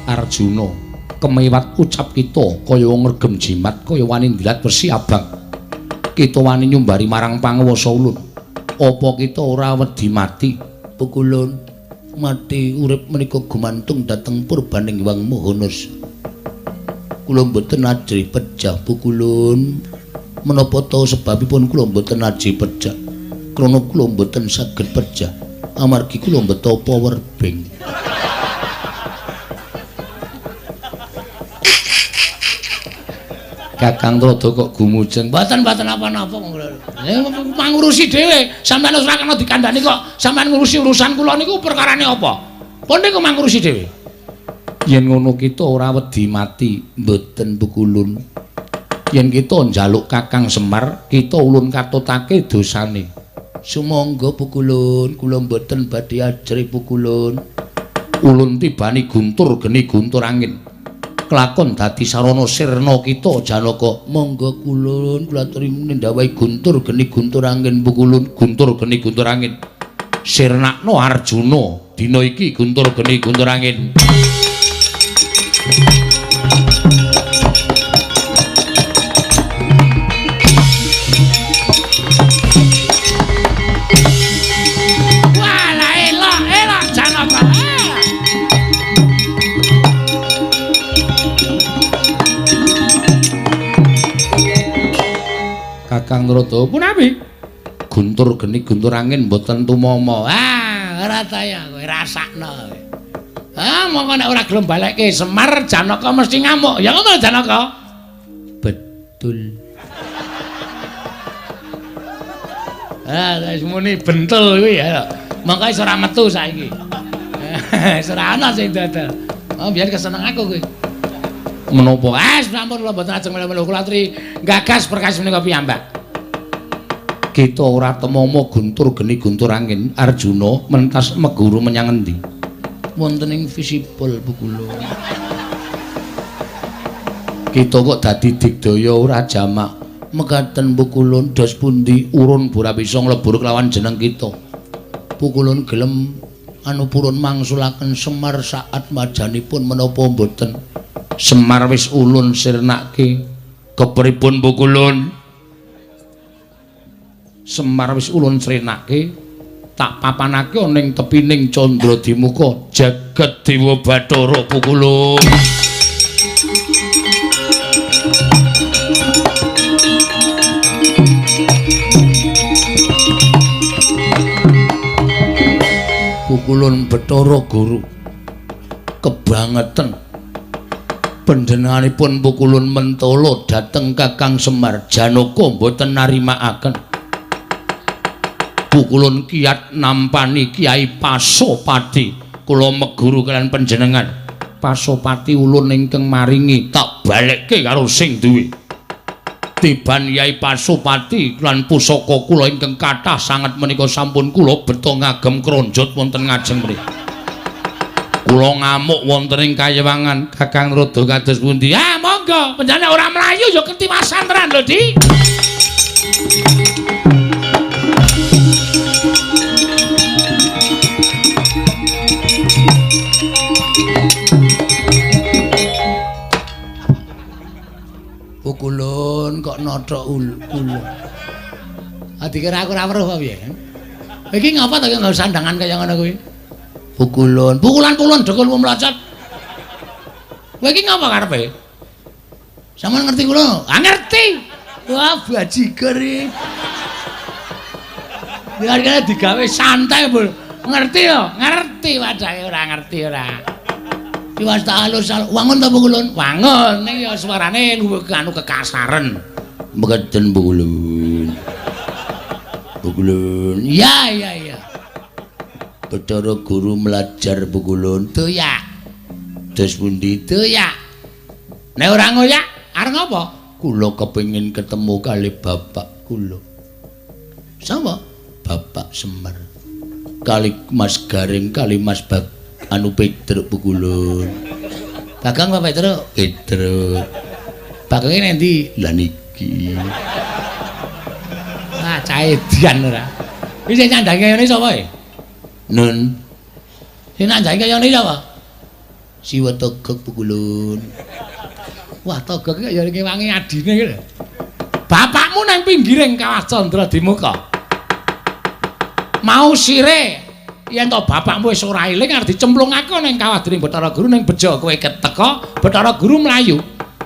Arjuna kemewat ucap kita kaya wong ngregem jimat, kaya wani ndilat wesi abang. Kita wani nyumbari marang panguwasa ulun. Apa kita ora wedi mati? Pukulun mati urip menika gumantung dhateng purbaning Hyang Maha Nasa. Kula mboten ajrih pejah pukulun. Menapa ta sebabipun kula mboten ajrih pejah? Krana kula mboten saged pejah amargi kula mbeta power bank. Kakang Trada kok gumujeng. Mboten-mboten napa-napa mangurusi dhewe. Sampeyan ora kena dikandhani kok. Sampeyan ngurusi urusan kula niku perkarane apa? Pun niku mangurusi dhewe. Yen ngono kita ora wedi mati, mboten pukulun. Yen kita njaluk Kakang Semar, kita ulun katutake dosane. Sumangga pukulun, kula mboten badhe ajrih pukulun. Ulun tibani guntur geni guntur angin. Kelakon dadi sarana sirna kita Janaka. Monggo kulun, kula aturi nindhawahi guntur geni guntur angin pukulun, guntur geni guntur angin. Sirnakno Arjuna dina iki guntur geni guntur angin. Walah elok elok Janaka. Kakang Trada punawi guntur geni guntur angin mboten tumama. Ah, ora ta ya kowe rasakno. Ah, mongko nek ora gelem balekke Semar Janaka mesti ngamuk. Ya ngono Janaka. Betul. Ah, wis muni bentel kuwi ya. Mangka wis ora metu saiki. Wis ora ana sing dodol. Oh, biyen keseneng aku kuwi. Menapa? Ah, sampun kula mboten ajeng melu-melu kula aturi gagas perkawis menika piyambak. Kita ora temama guntur geni guntur angin Arjuna mentas meguru menyang endi? Wonten ing visipol Bu kula. Kita kok dadi digdaya ora jamak. Mekaten Bu Kulun dos pundi urun ora bisa nglebur kelawan jeneng kita. Bu Kulun gelem anu purun mangsulaken Semar saat majanipun menapa mboten? Semar wis ulun sirnake. Kepripun Bu Kulun? Semar wis ulun sirnake, tak papanake ana ing tepining Candra Dimuka jagat Dewa Bathara Bu Kulun. Pukulun Bathara Guru kebangetan panjenenganipun Pukulun mentolo dhateng Kakang Semar Janaka mboten narimakaken. Pukulun kiat nampani Kiai Pasopati kula meguru kalian panjenengan. Pasopati ulun ingkang maringi tak balekke karo sing duwe. Tiban Yai Pasopati lan pusaka kula ingkang kathah sanget menika sampun kula beto ngagem kronjot wonten ngajeng mriki. Kula ngamuk wonten ing kayewangan Kakang Rada kados pundi? Ah monggo, panjenengan ora mlayu ya ketiwasan tenan lho, Di. Pukulun kok nothok ulun. Ah dikira aku ora weruh apa piye? Iki ngapa to nggo sandangan kaya ngono kuwi? Pukulun, pukulan-pukulun dekulmu mlocot. Kowe iki ngapa karepe? Sampeyan ngerti kula? Ah ngerti. Wah bajigur iki. Biar digawe santai, Bu. Ngerti yo? Ngerti wadahe ora ngerti ora. Iwas tak halus wangun ta Pukulun? Wangun ning ya suarane anu kekasaren. Mekaten Pukulun. Pukulun. Ya ya ya. Bathara Guru melajar Pukulun. Doyak. Dos pundi? Doyak. Nek ora ngoyak arep ngapa? Kula kepengin ketemu kali bapak kula. Sapa? Bapak Semar. Kali Mas Gareng kali Mas Bag anu Petruk Pukulun. Bagong apa Petruk? Petruk. Bagonge endi? Lah niki. Ah, caedian ora. Iki sing nyandhangi kaya ngene sapa e? Nun. Sing nyandhangi kaya ngene sapa? Siwa Togok Pukulun. Wah, Togok iki ya ngewangi adine iki lho. Bapakmu nang pinggiring Kawah Candra Dimuka. Mau sire yen to bapakmu wis ora eling arep dicemplungake ning kawah dening Bathara Guru ning bejo kowe keteka Bathara Guru mlayu.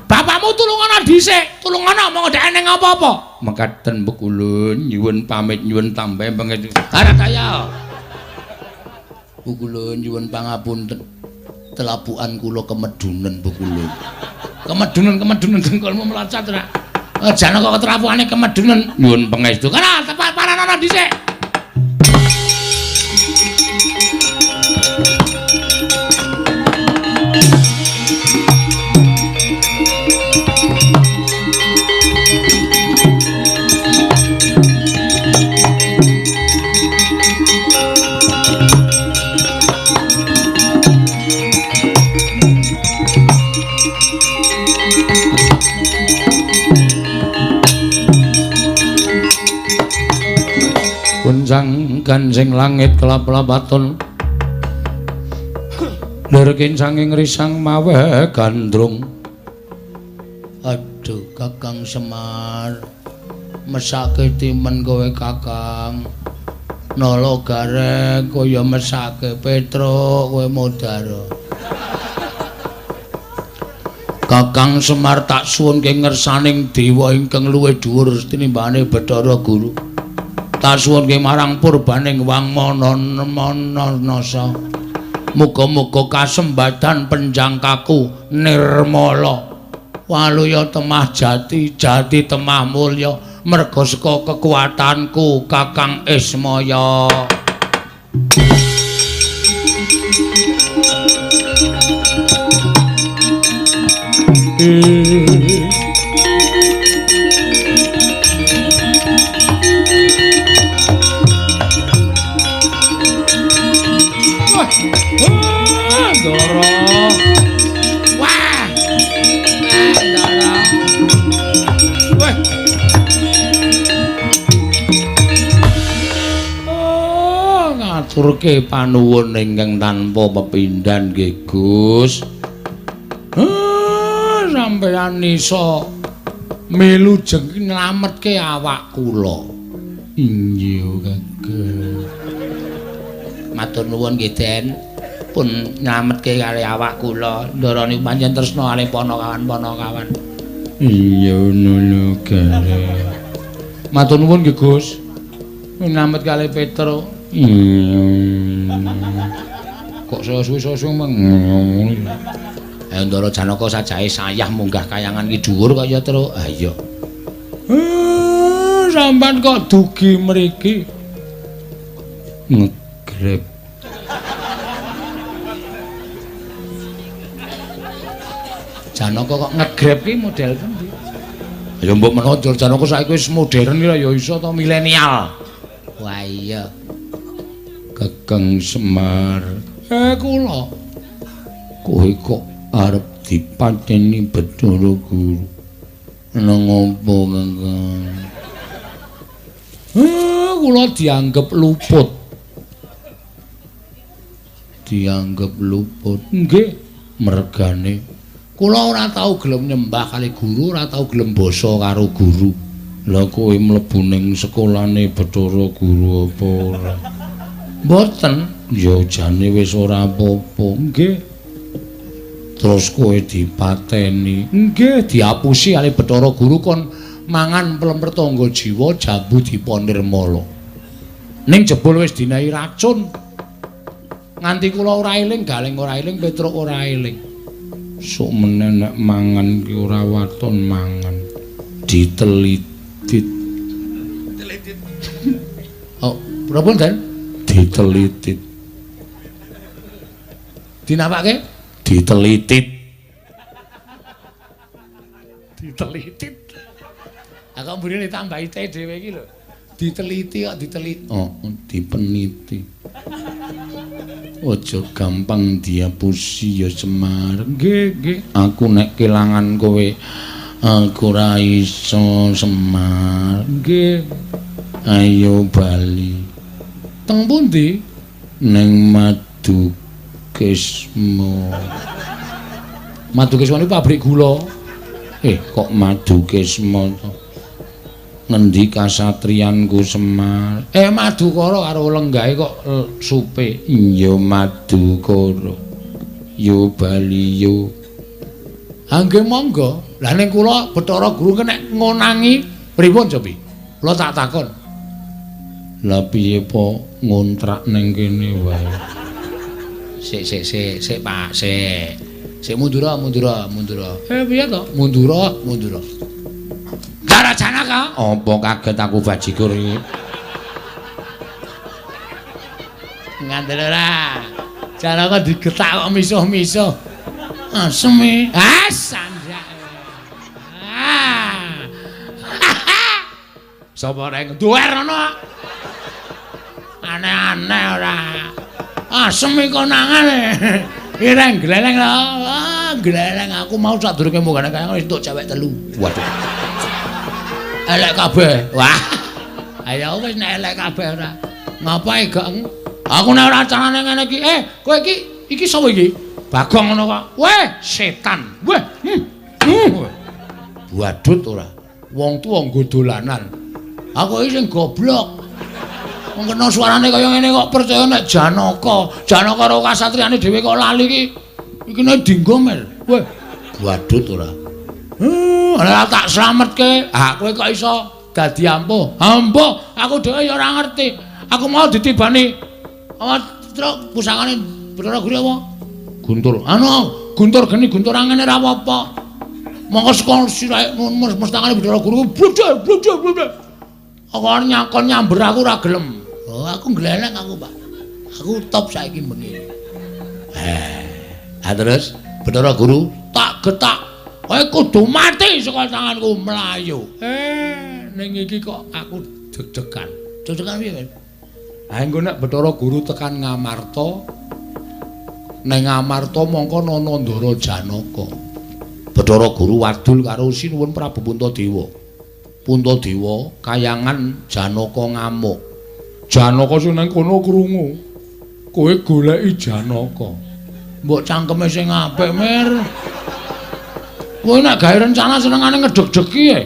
Bapakmu tulungana dhisik, tulungana monggo dhek ning apa-apa. Mekaten Pukulun nyuwun pamit nyuwun tambah pangestu. Arep kaya. Pukulun nyuwun pangapunten. Telapukan kula kemedunen Pukulun. Kemedunen dengkulmu mlocot ora. Jane kok telapukane kemedunen nyuwun pangestu. Ora tepat paranono dhisik. Kuncang kancing langit kelap-lapaton lir kincanging risang mawe gandrung. Aduh Kakang Semar, mesake timen kowe Kakang. Nala gareng kaya mesake Petruk kowe modaro. Kakang Semar tak suwunke ngersaning dewa ingkang luwih dhuwur tinimbane Bathara Guru. Tak suwunke marang purbaning Wangmana nasa. Muga-muga kasembadan penjangkaku nirmala. Waluya temah jati, jati temah mulya. Merga saka kekuatanku Kakang Ismaya. Wah, Ndara. Wah. Ndara. Wah. Oh, ngaturke panuwun ingkang tanpa pepindhan nggih, Gus. Sampeyan iso melu jeng nylametke awak kula. Inggih, Kakang. Matur nuwun nggih, Den. Pun nylametke kali awak kula. Ndara niku pancen tresna kalih panakawan-panakawan. Iya ngono gare. Matur nuwun nggih, Gus. Nylamet kalih Petro. Iya. Kok saya suwe-suwe meng. Ayo Ndara Janaka sajae sayah munggah kayangan ki dhuwur kaya Tru. Ha iya. Sampeyan kok dugi mriki? Ngegrep. Janaka kok ngegrep ki model pundi? Ya mbok menawa Janaka saiki wis modern ki ya iso to milenial. Wah iya. Kakang Semar. Kula. Kowe kok arep dipateni Bathara Guru. Nang apa, Kakang? Kula dianggep luput. Dianggep luput. Nggih, mergane kula ora tau gelem nyembah kali guru, ora tau gelem basa karo guru. Lah kowe mlebu ning sekolahane Bathara Guru apa ora? Mboten. Ya jane wis ora apa-apa. Nggih. Terus kowe dipateni. Nggih, diapusi kali Bathara Guru kon mangan plemper tangga jiwa jambu diponirmala. Ning jebul wis dinahi racun. Nganti kula ora eling, Galing ora eling, Petruk ora eling. Sok meneh nek mangan ki ora waton mangan. Ditelitit. Ditelitit. Oh, pripun, Den? Ditelitit. Dinapake? Ditelitit. Ditelitit. Aku mburine ditambahi T dhewe iki lho. Diteliti kok ditelit. Oh, dipeniti. Aja gampang diapusi ya Semar. Nggih, nggih. Aku nek kelangan kowe aku ora iso Semar. Nggih. Ayo bali. Teng pundi? Ning Madukismo. Madukismo niku pabrik gula. Kok Madukismo to? Ngendi kasatriyanku Semar? Madukara karo lenggahe kok supe. Iya Madukara. Yo bali yo. Ha nggih monggo. Lah ning kula Bathara Guru nek ngonangi pripun cobi? Kula tak takon. Lah piye po ngontrak ning kene wae? Sik sik sik sik Pak, sik. Sik mundura mundura mundura. Piye to? Mundura mundura. Ndara Janaka, apa kaget aku bajigur iki? Ngandel ora. Janaka digetak kok misuh-misuh. Asem e. Ah, sanjake. Ah. Sapa reng duwer ana? Aneh-aneh ora. Asem iki konangane. Ireng gleleng lho. Ah, gleleng aku mau sadurunge munggah kaya wis entuk cewek telu. Waduh. Elek kabeh. Wah. Ayo wis nek elek kabeh ora. Ngapae gak aku nek ora carane ngene iki. Kowe iki iki sapa iki? Bagong ngono kok. Weh, setan. Weh. Badut ora. Wong tuwa nggo dolanan. Aku iki sing goblok. Wong kena suarane kaya ngene kok percaya nek Janaka. Janaka karo kasatriyane dhewe kok lali iki. Iki nek dinggo mel. Weh, badut ora. Ora tak slametke. Ha kowe kok iso dadi ampuh? Ampuh, aku dhewe ya ora ngerti. Aku mau ditibani. Apa truk pusakane Bathara Guru apa? Guntur. Anu, guntur geni, guntur angene ora apa-apa. Mongko saka sirahe mestangane Bathara Guru bludhek bludhek bludhek. Aku nyakon nyamber aku ora gelem. Oh, aku ngleleng aku, Pak. Aku top saiki bengi. Ha terus Bathara Guru tak getak. Kowe kudu mati saka tanganku mlayu. Ning iki kok aku deg-degan. Deg-degan piye, Mas? Ha engko nek Bathara Guru tekan Ngamarta, ning Ngamarta mongko ana Ndara Janaka. Bathara Guru wadul karo Sinuwun Prabu Puntadewa. Puntadewa kayangan Janaka ngamuk. Janaka sing nang kono krungu. Kowe goleki Janaka. Mbok cangkeme sing apik, Mir. Kowe nek gawe rencana senengane ngedeg-degi e.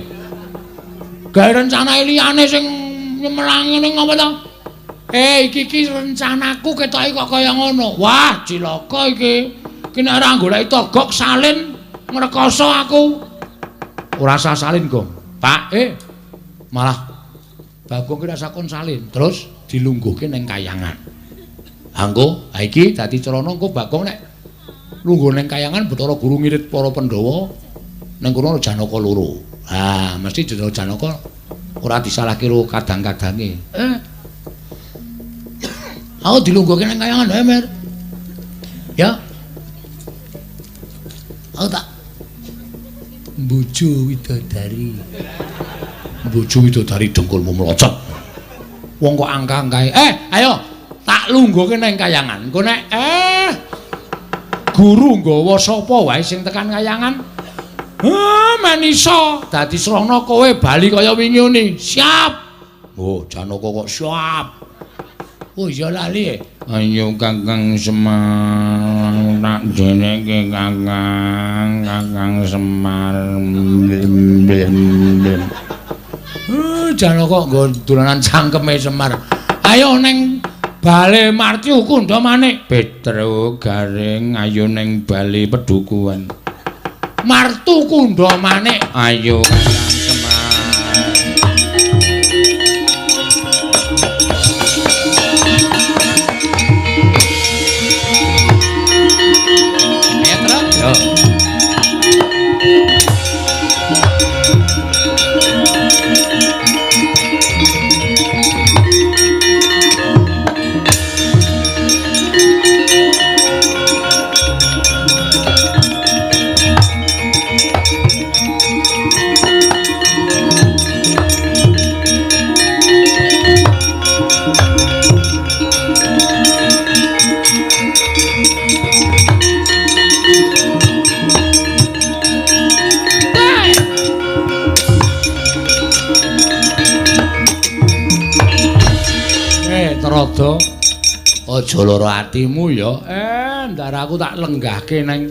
Gawe rencana liyane sing nyemelangi ning apa to? Iki iki rencanaku ketoke kok kaya ngono. Wah, cilaka iki. Iki nek ora goleki Togok salin ngrekoso aku. Ora usah salin, Gong. Pak, malah Bagong ki rasa kon salin, terus dilungguhke ning kayangan. Anggo, ha iki dadi crana engko Bagong nek lungguh ning kayangan Bathara Guru ngirit para Pandhawa ning kono Janaka loro. Ha, mesti Janaka ora disalahke karo kadang-kadange. Aku dilungguhke ning kayangan, Mer. Ya. Aku tak mbuju widodari. Mbuju widodari dengkulmu mlocot. Wong kok angka-angkae. Ayo tak lungguhke ning kayangan. Engko nek guru nggawa sapa wae sing tekan kayangan. Men iso dadi srana kowe bali kaya wingi uni. Siap. Oh, Janaka kok siap. Oh iya lali. Ayo Kakang Semar tak jenenge Kakang, Kakang Semar. Janaka nggo dolanan cangkeme Semar. Ayo ning bale Martyu Kundha Manik. Petro Garing ayo ning bale pedukuhan. Martu Kundha Manik. Ayo Kakang Semar. Rada aja lara atimu ya. Ndar aku tak lenggahke nang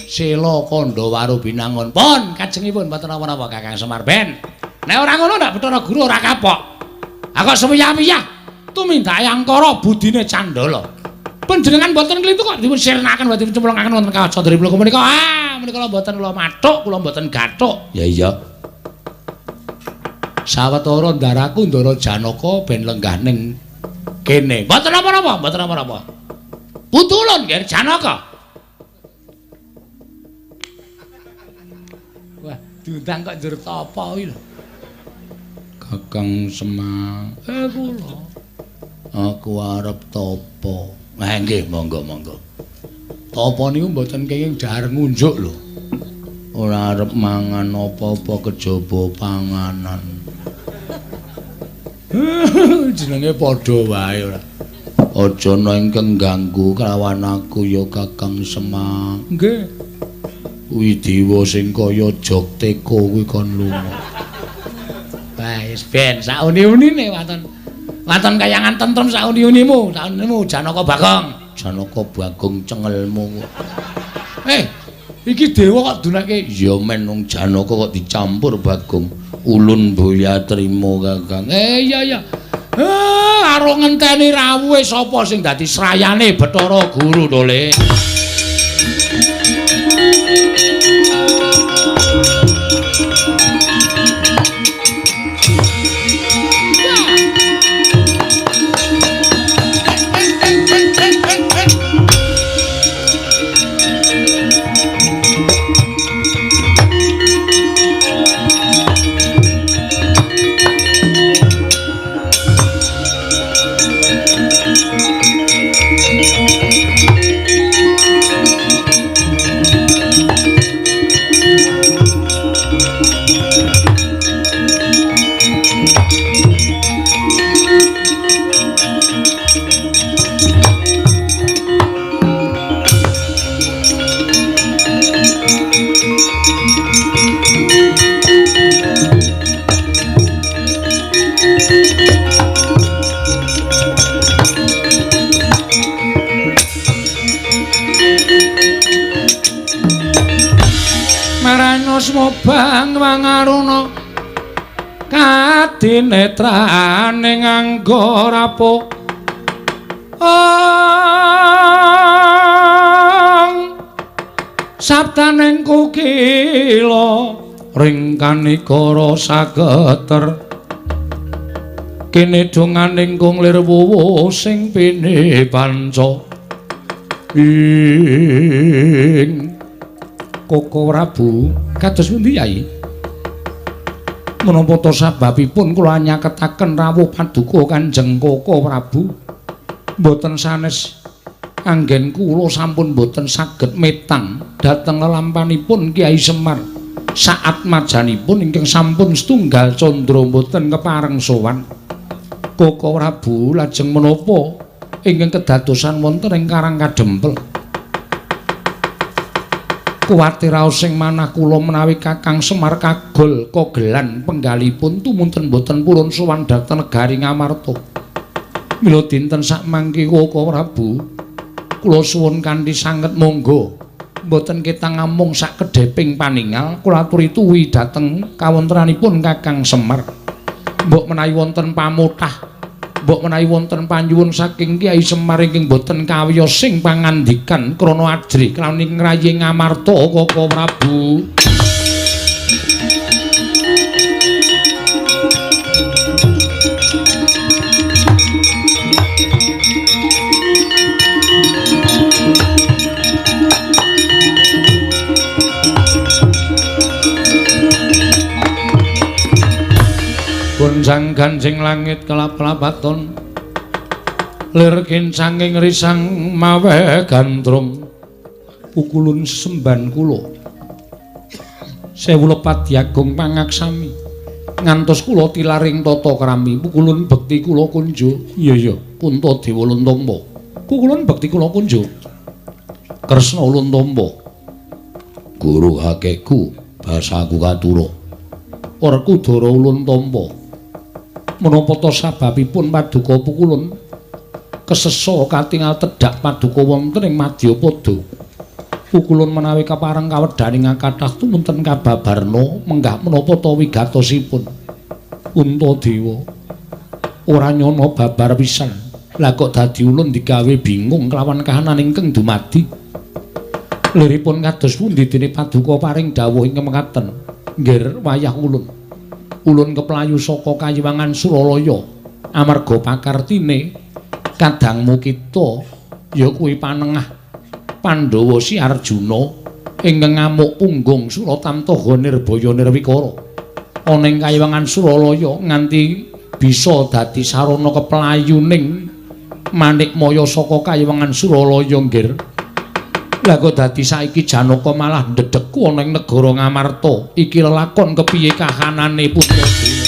Sela Kandha Warubinangun. Pun kajengipun mboten napa-napa Kakang Semar ben. Nek ora ngono ndak Bathara Guru ora kapok. Aku kok suwiyah-wiyah tumindake angkara budine Candala. Panjenengan mboten klintu kok dipun sirnaken mboten cemplungaken wonten kawat Candra Bloko menika. Menika mboten kula mathuk, kula mboten gathuk. Ya iya. Sawetara ndaraku Ndara Janaka ben lenggah ning kene. Mboten napa-napa, mboten napa-napa. Putu ulun nggih Janaka. Wah, diundang kok njur tapa kuwi lho. Kakang Semar. Kula. Aku arep tapa. Nggih, monggo-monggo. Tapa niku mboten kenging dhahar ngunjuk lho. Ora arep mangan apa-apa kejaba panganan. Jenenge padha wae ora. Aja ana ingkang ganggu kelawan aku ya Kakang Semar. Nggih. Kuwi dewa sing kaya jog teko kuwi kon lunga. Wah, wis ben sauni-unine waton. Waton kayangan tentrem sauni-unimu, saunimu Janaka Bagong. Janaka Bagong cengelmu. Iki dewa kok dunake. Ya men wong Janaka kok dicampur Bagong. Ulun boya trimo Kakang. Iya iya. Karo ngenteni rawuhe sapa sing dadi srayane Bathara Guru to, Le. Yuswa bang wangaruna kadinetrane nganggo rapuh sabdaning kukila ring kanikara sageter kene donganing kung lir wuwu sing pine panca ing Koko Prabu kados pundi Yai? Menapa ta sababipun kula nyaketaken rawuh paduka Kanjeng Koko Prabu mboten sanes anggen kula sampun mboten saged metang dhateng lelampanipun Kyai Semar saat majanipun ingkang sampun setunggal candra mboten kepareng sowan. Koko Prabu lajeng menapa ingkang kedadosan wonten ing Karang Kadempel? Kuwatir raos sing manah kula menawi Kakang Semar kagol kogelan penggalipun tumunten boten purun sowan dhateng negari Ngamarta. Mila dinten sakmangke Koko Prabu kula suwun kanthi sanget monggo mboten ketang ngamung sakedheping paningal kula aturi tuwi dhateng kawontenanipun Kakang Semar. Mbok menawi wonten pamotah, mbok menawi wonten panyuwun saking Kyai Semar ingkang boten kawiyos sing pangandikan krana ajrih kelawan ngrayi Ngamarta Koko Prabu. Gonjang ganjing langit kelap-lapaton lir kincanging risang mawe gandrung pukulun semban kula sewu lepat diagung pangaksami ngantos kula tilaring tata krami pukulun bekti kula kunjo iya iya Puntadewa Luntompa pukulun bekti kula kunjo Kresna Luntompa guru kakekku basaku katura Werkudara Luntompa menapa ta sababipun paduka pukulun kesesa katingal tedhak paduka wonten ing Madyapada pukulun menawi kapareng kawedhaning kathah tumunten kababarna menggah menapa ta wigatosipun Puntadewa ora nyana babar pisan lah kok dadi ulun digawe bingung kelawan kahanan ingkang dumadi liripun kados pundi dene paduka paring dawuh ingkang mekaten nggir wayah ulun ulun keplayu saka Kayiwangan Suralaya amarga pakartine kadangmu kita ya kuwi panengah Pandhawa si Arjuna ingkang ngamuk punggung Suratamtaha Nirbaya Nirwikara ana ing Kayiwangan Suralaya nganti bisa dadi sarana keplayuning Manikmaya saka Kayiwangan Suralaya nggir. Lah kok dadi saiki Janaka malah ndedheku ana ing negara Ngamarta. Iki lelakon kepiye kahanane Puntadewa?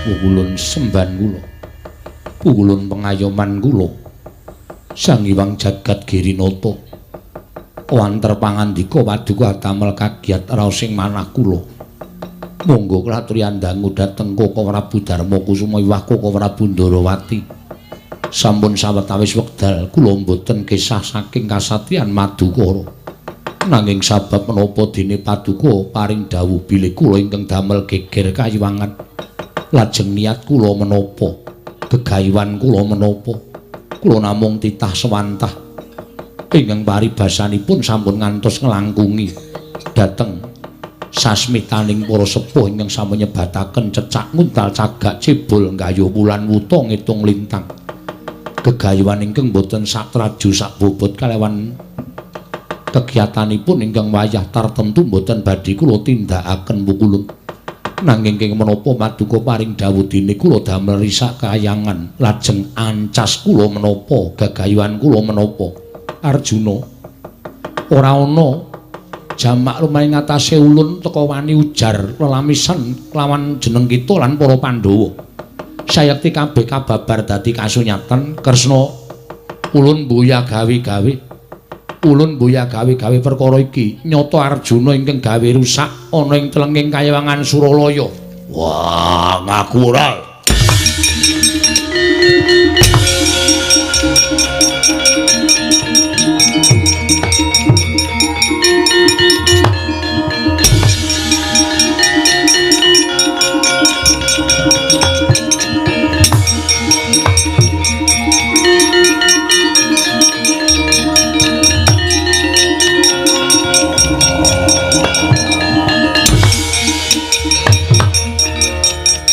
Pukulun semban kula, pukulun pengayoman kula, Sang Hyang Jagat Girinata wanter pangandika paduka damel kagiat raos sing manah kula. Monggo kula aturi andangu dhateng Koko Prabu Darma Kusuma iwah Koko Prabu Ndarawati. Sampun sawetawis wekdal kula mboten kesah saking kasatriyan Madukara. Nanging sabab menapa dene paduka paring dawuh bilih kula ingkang damel geger kayiwangan. Lajeng niat kula menapa? Gegayuhan kula menapa? Kula namung titah sewantah ingkang paribasanipun sampun ngantos nglangkungi dhateng sasmitaning para sepuh ingkang sampun nyebataken cecak nguntal cagak cebol nggayuh wulan wuta ngitung lintang. Gegayuhan ingkang boten satraju sakbobot kalawan kegiatanipun ingkang wayah tartemtu boten badhe kula tindakaken pukulun. Nanging kenging menapa paduka paring dawuh dene kula damel risak kayangan lajeng ancas kula menapa gagayuhan kula menapa? Arjuna ora ana jamak lumayan ngatasé ulun teka wani ujar lelamisan kelawan jeneng kita lan para Pandhawa. Sayekti kabeh kababar dadi kasunyatan Kresna ulun mbuya gawe-gawe. Ulun mbuya gawe-gawe perkara iki nyata Arjuna ingkang gawe rusak ana ing telenging Kayiwangan Suralaya. Wah, ngaku ora.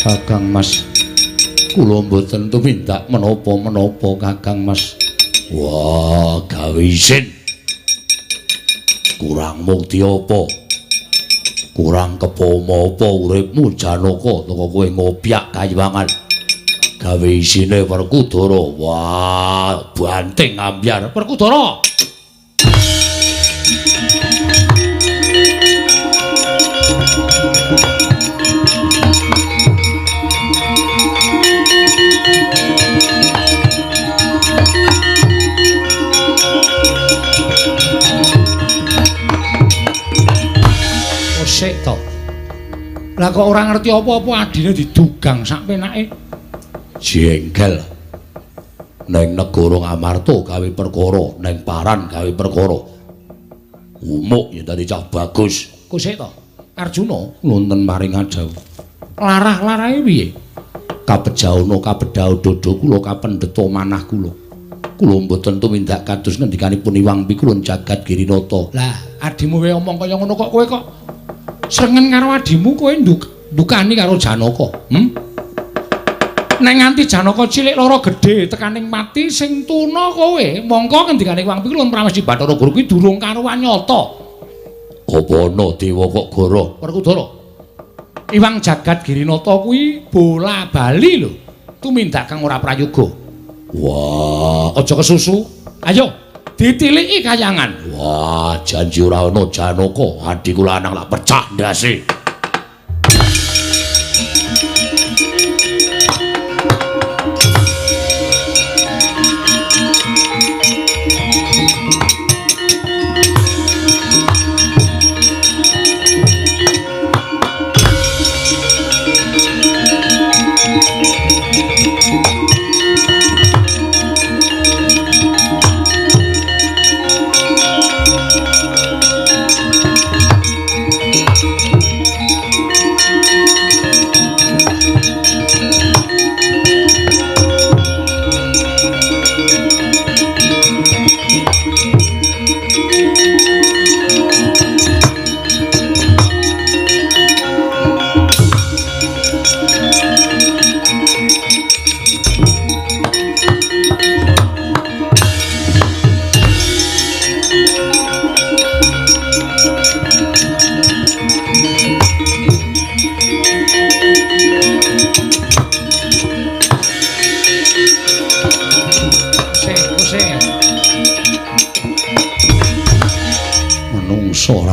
Kakang Mas, kula mboten tumindak menapa-menapa Kakang Mas. Wah, gawe isin. Kurang mukti apa? Kurang kepama apa uripmu Janaka teko kowe ngopyak kayiwangan. Gawe isine Werkudara. Wah, banting ambyar Werkudara. Sik to. Lah kok ora ngerti apa-apa adine didugang sak penake. Jengkel. Neng negara Ngamarta gawe perkara, neng Paran gawe perkara. Umuk yen dadi cah bagus. Kok sik to? Arjuna nuntun maring adhawuh. Larah-larahe piye? Kabejaono kabedhao dodo kula kapendheta manah kula. Kula mboten tumindak kados ngendikanipun Iwang Pikulun Jagat Girinata. Lah, adimu wae omong kaya ngono kok kowe kok srengen karo adimu kowe ndukani karo Janaka. Nek nganti Janaka cilik lara gedhe tekaning mati sing tuna kowe. Mongko ngendikane Iwang Pikulun Pramesti Bathara Guru kuwi durung karuwan nyata. Apa ana dewa kok goro? Werkudara. Iwang Jagat Girinata kuwi bola bali lho. Tumindak kang ora prayoga. Wah, aja kesusu. Ayo ditiliki kayangan. Wah, janji ora ana Janaka, adhiku lanang lak pecah ndase.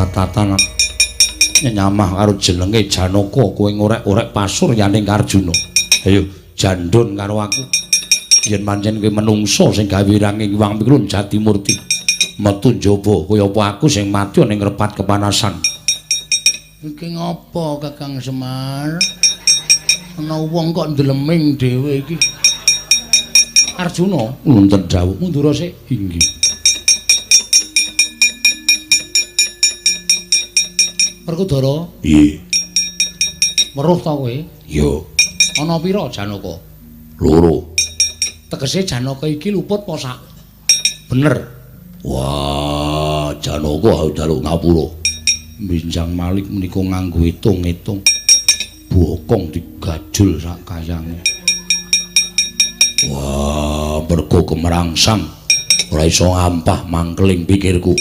Tatanan nyamah karo jenenge Janaka kowe ngorek-orek pasuryaning Arjuna. Ayo jandun karo aku. Yen pancen kowe menungso sing gawe wiranging Iwang Pikulun Jatimurti, metu njaba kaya apa aku sing mati ning repat kepanasan. Iki ngopo Kakang Semar? Ana wong kok ndleming dhewe iki. Arjuna nuntun dawuh mundura sik. Inggih. Werkudara? Piye? Weruh ta kowe? Ya. Ana pira Janaka? Loro. Tegese Janaka iki luput apa sak? Bener. Wah, Janaka harus njaluk ngapura. Binjang Malik menika nganggo hitung-hitung. Bokong digajul sak kayange. Wah, mergo kemerangsang ora iso ngampah mangkeling pikirku.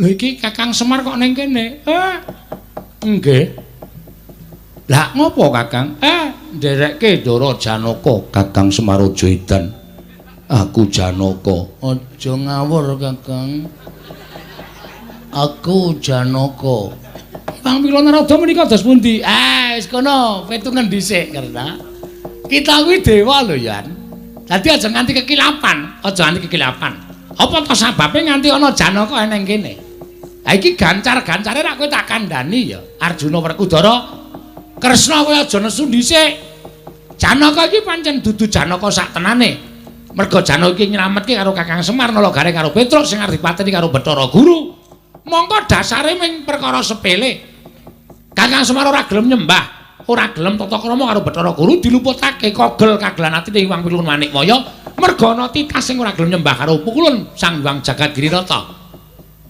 Lho iki Kakang Semar kok ning kene? Nggih. Lah ngopo Kakang? Nderekke Ndara Janaka. Kakang Semar aja edan. Aku Janaka. Aja ngawur Kakang. Aku Janaka. Iwang Pilon Narada menika dos pundi? Wis kono, petungen dhisik ngerti. Kita kuwi dewa lho, Yan. Dadi aja nganti kekilapan, aja nganti kekilapan. Apa to sababe nganti ana Janaka eneng kene? Ha iki gancar-gancare rak kowe tak kandhani ya. Arjuna Werkudara, Kresna kowe aja nesu dhisik. Janaka iki pancen dudu Janaka sak tenane. Merga Janaka iki nyelametke karo Kakang Semar nala gareng karo Petruk sing arep dipateni karo Bathara Guru. Mongko dasare ming perkara sepele. Kakang Semar ora gelem nyembah, ora gelem tata krama karo Bathara Guru diluputake kogel kagelan atine Iwang Pilun Manikmaya merga ana titah sing ora gelem nyembah karo Pukulun Sang Hyang Jagat Girinata.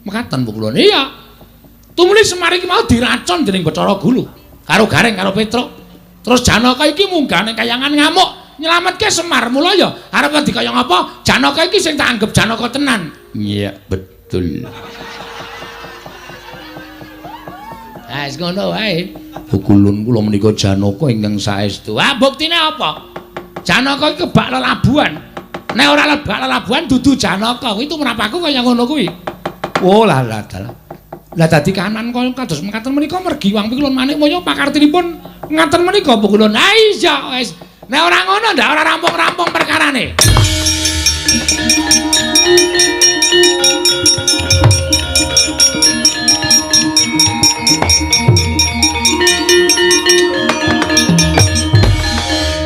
Mekaten Pukulun. Iya. Tumuli Semar iki mau diracun dening Bathara Guru karo Gareng karo Petruk. Terus Janaka iki munggah ning kayangan ngamuk nyelametke Semar. Mula ya arep wedi kaya ngapa Janaka iki sing tak anggap Janaka tenan. Iya, betul. Ah, wis ngono wae. Pukulun kula menika Janaka ingkang saestu. Ah, buktine apa? Janaka iki kebak lelabuhan. Nek ora lebak lelabuhan dudu Janaka. Kuwi tumrapaku kaya ngono kuwi. Oh, lah lah dalah. Lah dadi kahanan kaya kados mekaten menika mergi Wang Pikulun Manikmaya pakartinipun ngaten menika Pukulun. Ah iya wis. Nek ora ngono ndak ora rampung-rampung perkarane.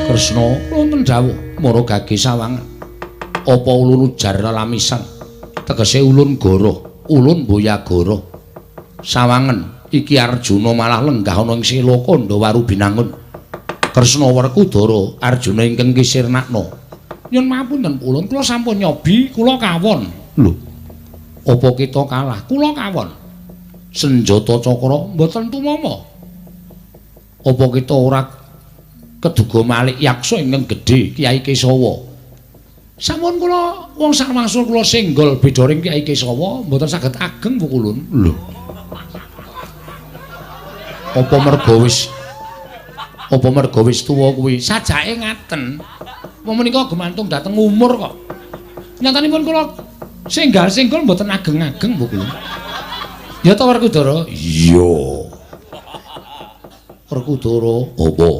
Kresna wonten dawuh mara gage sawangan. Apa ulun ujar lelamisan? Tegese ulun goroh, ulun boya goroh. Sawangen iki Arjuna malah lenggah ana ing Sela Kandha Binangun. Kresna Werkudara Arjuna ingkang kisirnakna. Nyun mapunten ulun, kula sampun nyobi, kula kawon. Lho, apa kita kalah? Kula kawon. Senjata cakra mboten tumama. Apa kita ora keduga malik yaksa ingkang gedhe Kyai Kesawa? Sampun kula wong sakwangsul kula senggol bedoring Kyai Kesawa mboten saged ageng pukulun. Lho, apa merga wis tuwa kuwi? Sajake ngaten. Wong menika gumantung dhateng umur kok. Nyatanipun kula senggal-senggol mboten ageng-ageng pukulun. Ya ta Werkudara? Iya. Werkudara apa?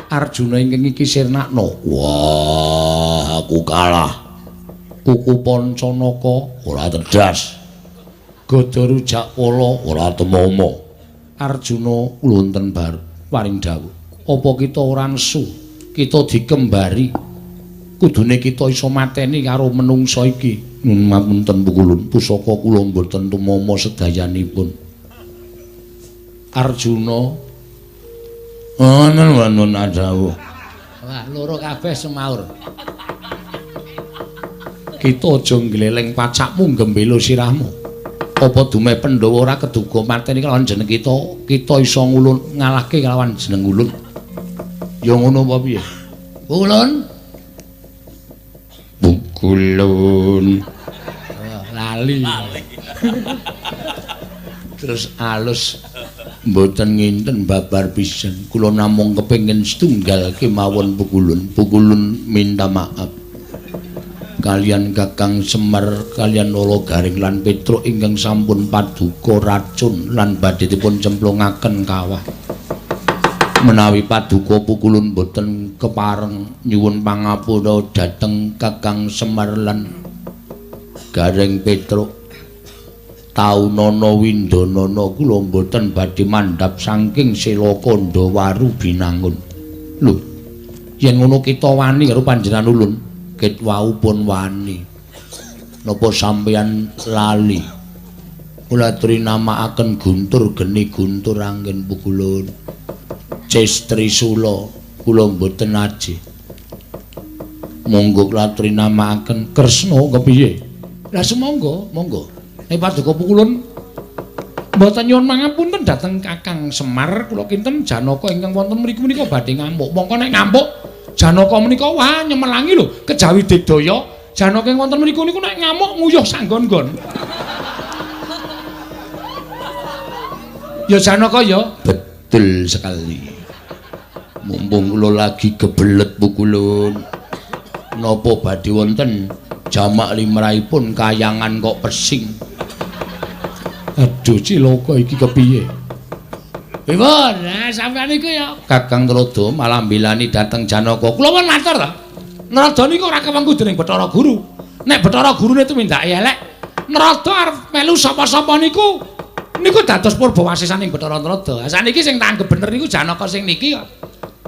Arjuna ingkang iki sirnakna. Wah, aku kalah. Kuku Pancanaka ora tedas. Gada Rujakpala ora temama. Arjuna wonten paring dawuh. Apa kita ora nesu? Kita dikembari. Kudune kita iso mateni karo menungsa iki. Ngapunten pukulun, pusaka kula mboten tumama sedayanipun. Arjuna wonten dawuh. Wah, loro kabeh semaur. Kita aja ngleleng pacakmu gembelo sirahmu. Apa dumeh Pandhawa ora keduga mateni kelawan jeneng kita, kita iso ngulun ngalahke kelawan jeneng ulun. Ya ngono apa piye? Ulun. Pukulun. Oh, lali. Terus alus mboten nginten babar pisan. Kula namung kepengin setunggal kemawon pukulun. Pukulun minta maaf kalian Kakang Semar, kalian Lolo Garing lan Petruk ingkang sampun paduka racun lan badhe dipun cemplungaken kawah. Menawi paduka pukulun boten kepareng nyuwun pangapura dhateng Kakang Semar lan Gareng Petruk. Taunana windanana kula mboten badhe mandhap saking Sela Kandha Binangun. Lho, yen ngono kita wani karo panjenengan ulun. Ket wau pun wani. Napa sampeyan lali? Kula trinamakaken guntur geni guntur anggen pukulun. Ces Trisula kula mboten aji. Monggo kula trinamakaken Kresna kepiye? Lah sumangga, monggo. Nek paduka pukulun mboten nyuwun mangapunten dhateng Kakang Semar, kula kinten Janaka ingkang wonten mriku menika badhe ngamuk. Mongko nek ngamuk Janaka menika wah nyemelangi lho kejawi digdaya. Janaka ing wonten mriku niku nek ngamuk nguyuh sanggon-nggon. Ya Janaka ya. Betul sekali. Mumpung kula lagi kebelet pukulun. Napa badhe wonten jamak limrahipun kayangan kok pesing. Aduh cilaka iki kepiye? Pripun? Nah, sampeyan niku ya Kakang Narada malah mbilani dhateng Janaka. Kula pun matur ta. Narada niku ora kewengku dening Bathara Guru. Nek Bathara Gurune tumindake elek, Narada arep melu sapa-sapa niku niku dados purbawasisaning Bathara Narada. Saniki sing tak anggep bener niku Janaka sing niki kok.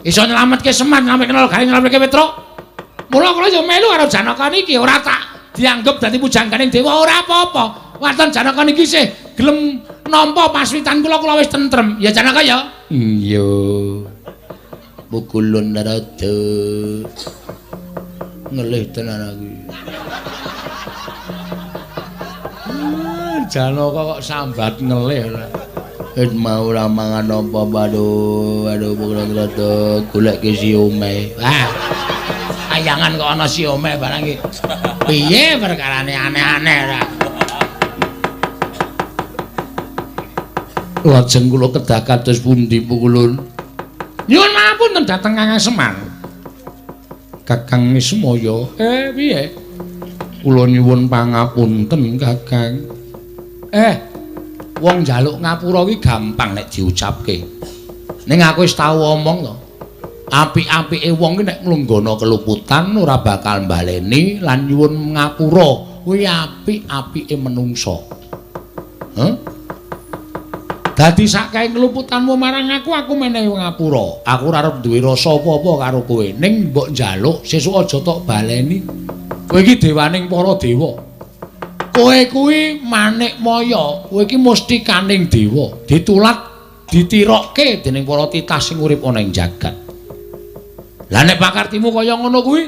Iso nyelametke Semar, nyelametke Garing, nyelametke Petruk. Mula kula ya melu karo Janaka niki, ora tak dianggep dadi pujangganing dewa ora apa-apa. Waton Janaka niki sih gelem nampa paswitan kula, kula wis tentrem. Ya Janaka ya? Iya. Pukulun Narada. Ngelih tenan aku. Janaka kok sambat ngelih ora. Wis mau ora mangan apa-apa, aduh, aduh rada goleke siome. Wah. Kayangan kok ana siome barang iki. Piye perkarane aneh-aneh ora. Lajeng kula kedah kados pundi pukulun? Nyuwun mapunten dhateng Kakang Semar. Kakang Ismaya, piye? Kula nyuwun pangapunten, Kakang. Wong njaluk ngapura kuwi gampang nek diucapke. Ning aku wis tau omong to. Apik-apike wong ki nek nglunggono keluputan ora bakal mbaleni lan nyuwun ngapura. Kuwi apik-apike menungsa. Heh? Dadi sakae ngluputanmu marang aku, aku menehi ngapura. Aku ora arep duwe rasa apa-apa karo kowe. Ning mbok njaluk sesuk aja tok baleni. Kowe iki dewaning para dewa. Kowe kuwi manik maya, kowe iki mustikaning dewa. Ditulat, ditirokke dening para titah sing urip ana ing jagat. Lah nek pakartimu kaya ngono kuwi,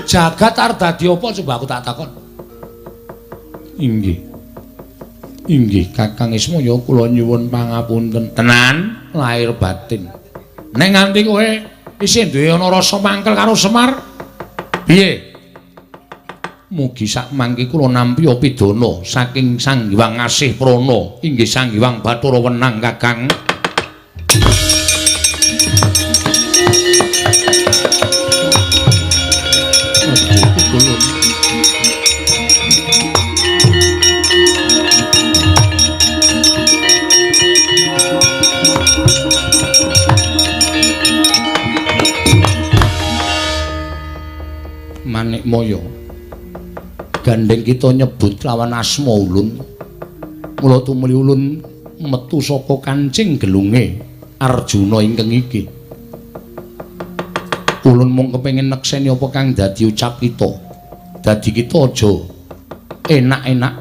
jagat arep dadi apa coba aku tak takon. Inggih. Inggih Kakang Ismaya kula nyuwun pangapunten tenan lahir batin. Nek nganti kowe isih duwe ana rasa mangkel karo Semar, piye? Mugi sak mangke kula nampi pidana saking Sang Hyang Asih Prana, inggih Sang Hyang Bathara Wenang Kakang. Manik Maya, gandeng kita nyebut lawan asma ulun, mula tumuli ulun metu saka kancing gelunge Arjuna ingkang iki. Ulun mung kepengin nekseni apa kang dadi ucap kita. Dadi kita aja enak-enak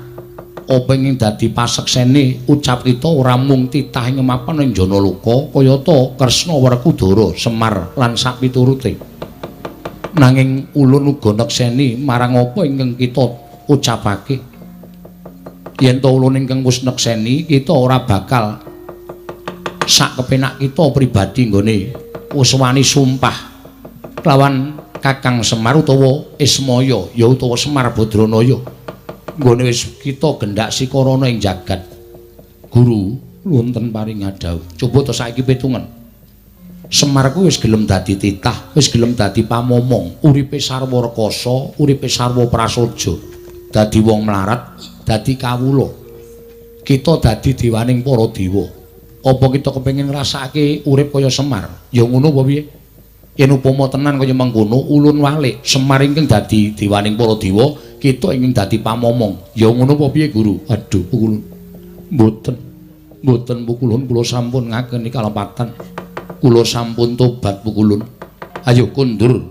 apa ing dadi paseksene ucap kita ora mung titah ing mapan ing Janaloka kayata Kresna Werkudara, Semar lan sapiturute. Nanging ulun uga nekseni marang apa ingkang kita ucapake. Yen to ulun ingkang wis nekseni, kita ora bakal sak kepenak kita pribadi nggone wis wani sumpah lawan Kakang Semar utawa Ismaya ya utawa Semar Badranaya. Nggone wis kita gendak sikarana ing jagat. Guru wonten paring dawuh. Coba to saiki pitungen. Semar kuwi wis gelem dadi titah, wis gelem dadi pamomong, uripe sarwa rekasa, uripe sarwa prasaja, dadi wong mlarat, dadi kawula. Kita dadi dewaning para dewa. Apa kita kepengin ngrasakake urip kaya Semar? Ya ngono apa piye? Yen upama tenan kaya mengkono, ulun walik, Semar ingkang dadi dewaning para dewa, kita ingkang dadi pamomong. Ya ngono apa piye, Guru? Aduh, pukulun. Mboten. Mboten pukulun, kula sampun ngakeni kalepatan. Kula sampun tobat pukulun. Ayo kundur.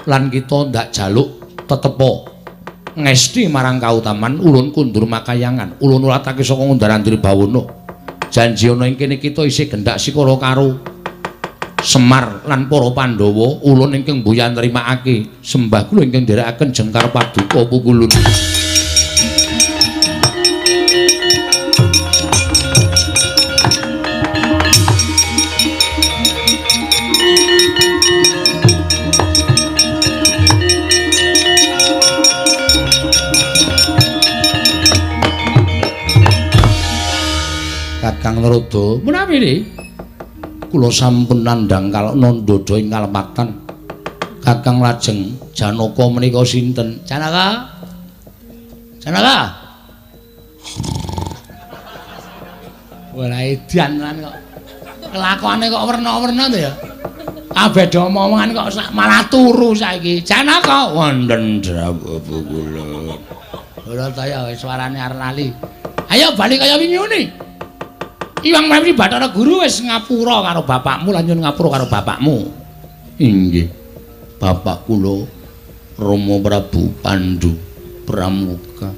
Lan kita ndak jaluk tetepa ngesti marang kautaman ulun kundur makayangan. Ulun ulatake saka Ngundar-andir bawana. Janji ana ing kene kita isih gendak sikara karo Semar lan para Pandhawa. Ulun ingkang mboya nrimakake sembah kula ingkang nderekaken jengkar paduka pukulun. Kakang Narada, menawi niki kula sampun nandhang kalana ndodha ing kalepatan. Kakang lajeng Janaka menika sinten? Janaka. Janaka. Ora edan lan kok. Kelakuane kok werna-werna to ya. Kabeh do omongan kok malah turu saiki. Janaka wonten dawuh kula. Ora ta ya suarane arep lali. Ayo bali kaya wingi ngene. Iwang Prawi Bathara Guru wis ngapura karo bapakmu lan nyuwun ngapura karo bapakmu. Inggih. Bapak kula Rama Prabu Pandu Pramuka.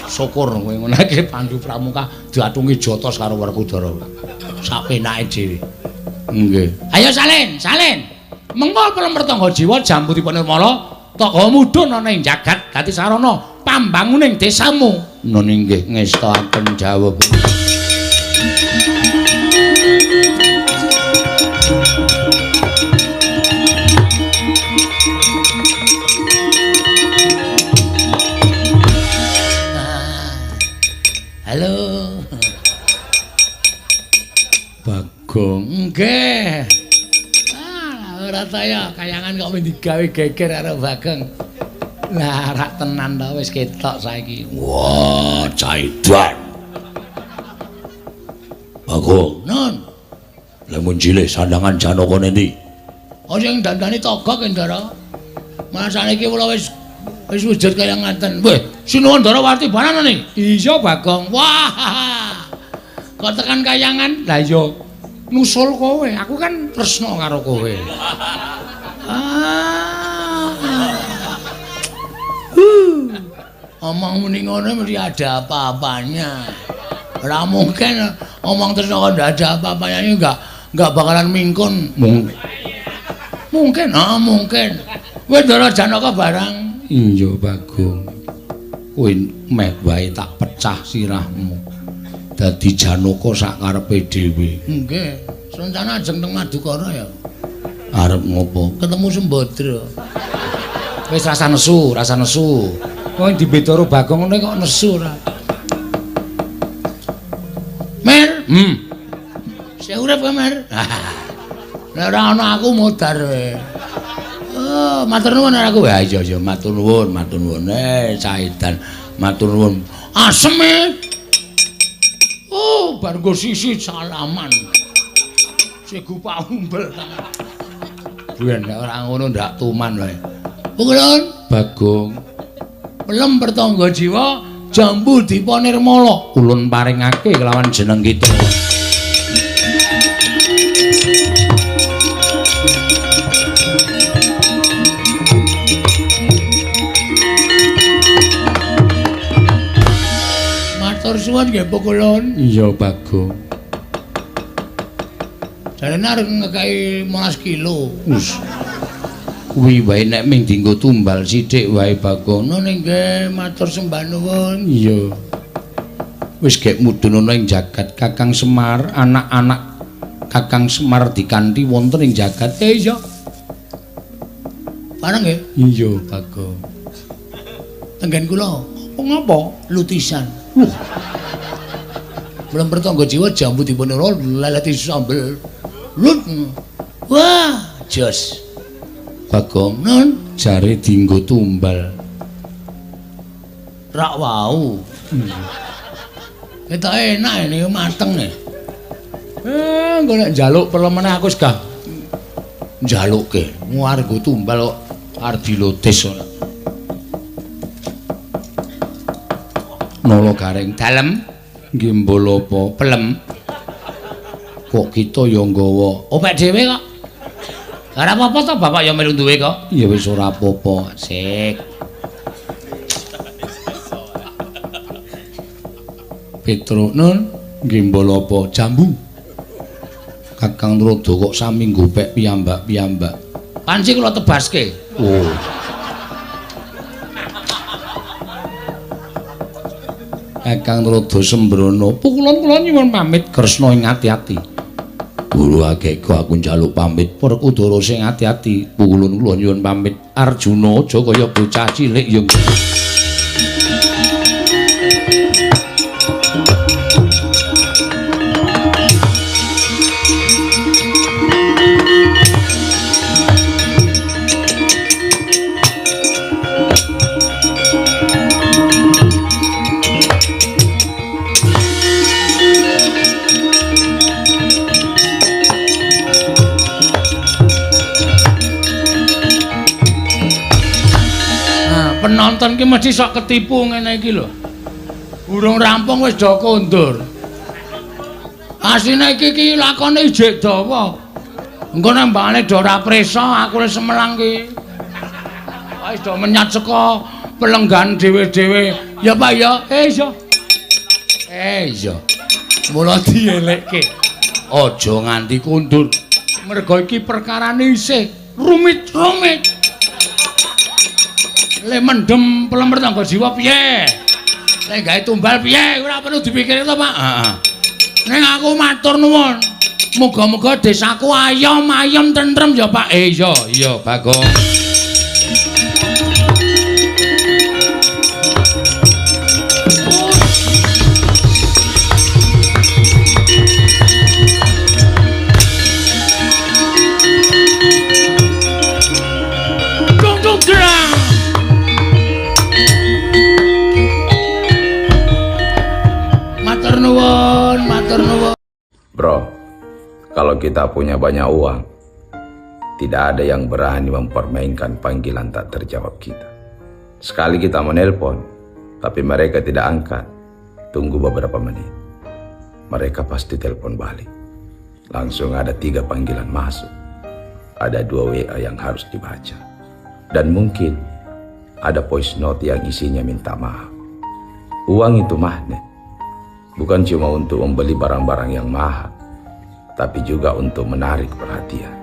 Syukur kowe ngunake Pandu Pramuka diatungi jotos karo Werkudara. Sak penake dhewe. Nggih. Ayo salin, salin. Mengko pertangga jiwa jambutipun Nirmala Tak gawa mudhun ana ing jagat dadi sarana pambanguning desamu. Nun inggih ngestakaken jawab. Halo. Bagong nggih. Ah, ora ta ya kayangan kok wis digawe geger karo Bagong. Lah rak tenan ta wis ketok saiki. Wah, caidan. Bagong, Nun. Lemun cilik sandangan Janaka nendi? Oh sing dandani Togok Ndara. Malah saniki kula wis wujud kaya ngaten. Weh, sinuwun Ndara Warti barang nih. Iya, Bagong. Wah. Kok tekan kayangan? Lah iya, nusul kowe. Aku kan tresna karo kowe. Ah. Omong muni ngono mesti ada apa-apanya. Ora mungkin omong tresna kok ndak ada apa-apanya ini enggak bakalan mingkun. Mungkin, ah mungkin. Kowe Ndara Janaka barang. Iya Bagong. Kowe meh wae tak pecah sirahmu. Dadi Janaka sak karepe dhewe. Nggih, rencana ajeng teng Madukara ya. Arep ngopo? Ketemu Sembadra. Wis rasa nesu, rasa nesu. Kowe dibedoro Bagong ngene kok nesu ora. Mer, Sing urip kowe, Mer. Lah ora ana aku modar kowe. Oh, matur nuwun aku. Ya iya iya matur nuwun, matur nuwun. Caidan, matur nuwun. Aseme. Oh, bar nggo sisi salaman. Sego paumbel. Buan nek ora ngono ndak tuman wae. Pukulun Bagong. Pelem pertangga jiwa jambu dipa nirmala. Ulun paringake kelawan jeneng kita. Matur suwun nggih Pukulun. Iya Bagong. Jarene arep ngekeki 15 kilo. Us. Kuwi wae nek ming dienggo tumbal sithik wae Bagong. Nun nggih matur sembah nuwun. Iya. Wis gek mudhun ana ing jagat Kakang Semar, anak-anak Kakang Semar dikanthi wonten ing jagat. Iya. Pareng nggih? Iya Bagong. Tenggen kula. Apa ngapa? Lutisan. Belum pertangga jiwa jambu dipun leleti sambel. Lut. Wah, jos. Bagong, Nun, jare dienggo tumbal. Rak wau. Ketok enak ini mateng nih. Engko nek njaluk pelemene aku wis gah njalukke. Arep tumbal kok arep dilotis ora. Nala Gareng dalem nggih mbala apa? Pelem. Kok kita ya nggawa opek dhewe kok. Ora apa-apa to bapak ya melu duwe kok. Ya wis ora apa-apa. Sik. Petro Nun nggih mbala apa? Jambu. Kakang Nurodo kok sami nggopek piyambak-piyambak. Panci kula tebaske. Oh. Kakang Nurodo sembrono. Pukulun kula nyuwun pamit Kresna ing ati-ati. Guru ageko aku njaluk pamit. Werkudara sing ati-ati. Pukulun kula nyuwun pamit. Arjuna aja kaya bocah cilik ya. Penonton ki mesti sok ketipu ngene iki lho. Urung rampung wis do kondur. Asline iki ki lakone ijik dawa. Engko nek mbakane do ora prisa aku wis semelang ki. Wis do menyat saka pelenggan dhewe-dhewe. Ya Pak ya. Iya. Iya. Mula dielekke. Aja nganti kondur. Mergo iki perkarane isih rumit-rumit. Le mendem pelemer tangga jiwa piye? Le gawe tumbal piye? Ora perlu dipikir to, Pak. Heeh. Ning aku matur nuwun. Muga-muga desaku ayom ayem tentrem ya, Pak. Iya, iya, Bagong. Matur nuwun, matur nuwun. Bro, kalau kita punya banyak uang, tidak ada yang berani mempermainkan panggilan tak terjawab kita. Sekali kita menelpon, tapi mereka tidak angkat, tunggu beberapa menit. Mereka pasti telepon balik. Langsung ada 3 panggilan masuk. Ada 2 WA yang harus dibaca. Dan mungkin ada voice note yang isinya minta maaf. Uang itu magnet. Bukan cuma untuk membeli barang-barang yang mahal, tapi juga untuk menarik perhatian.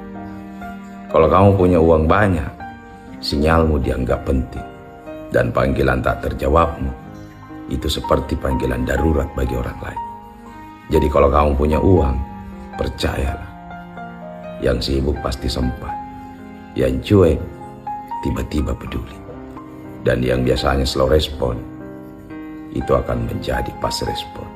Kalau kamu punya uang banyak, sinyalmu dianggap penting. Dan panggilan tak terjawabmu, itu seperti panggilan darurat bagi orang lain. Jadi kalau kamu punya uang, percayalah, yang sibuk pasti sempat, yang cuek tiba-tiba peduli. Dan yang biasanya slow respon, itu akan menjadi pas respon.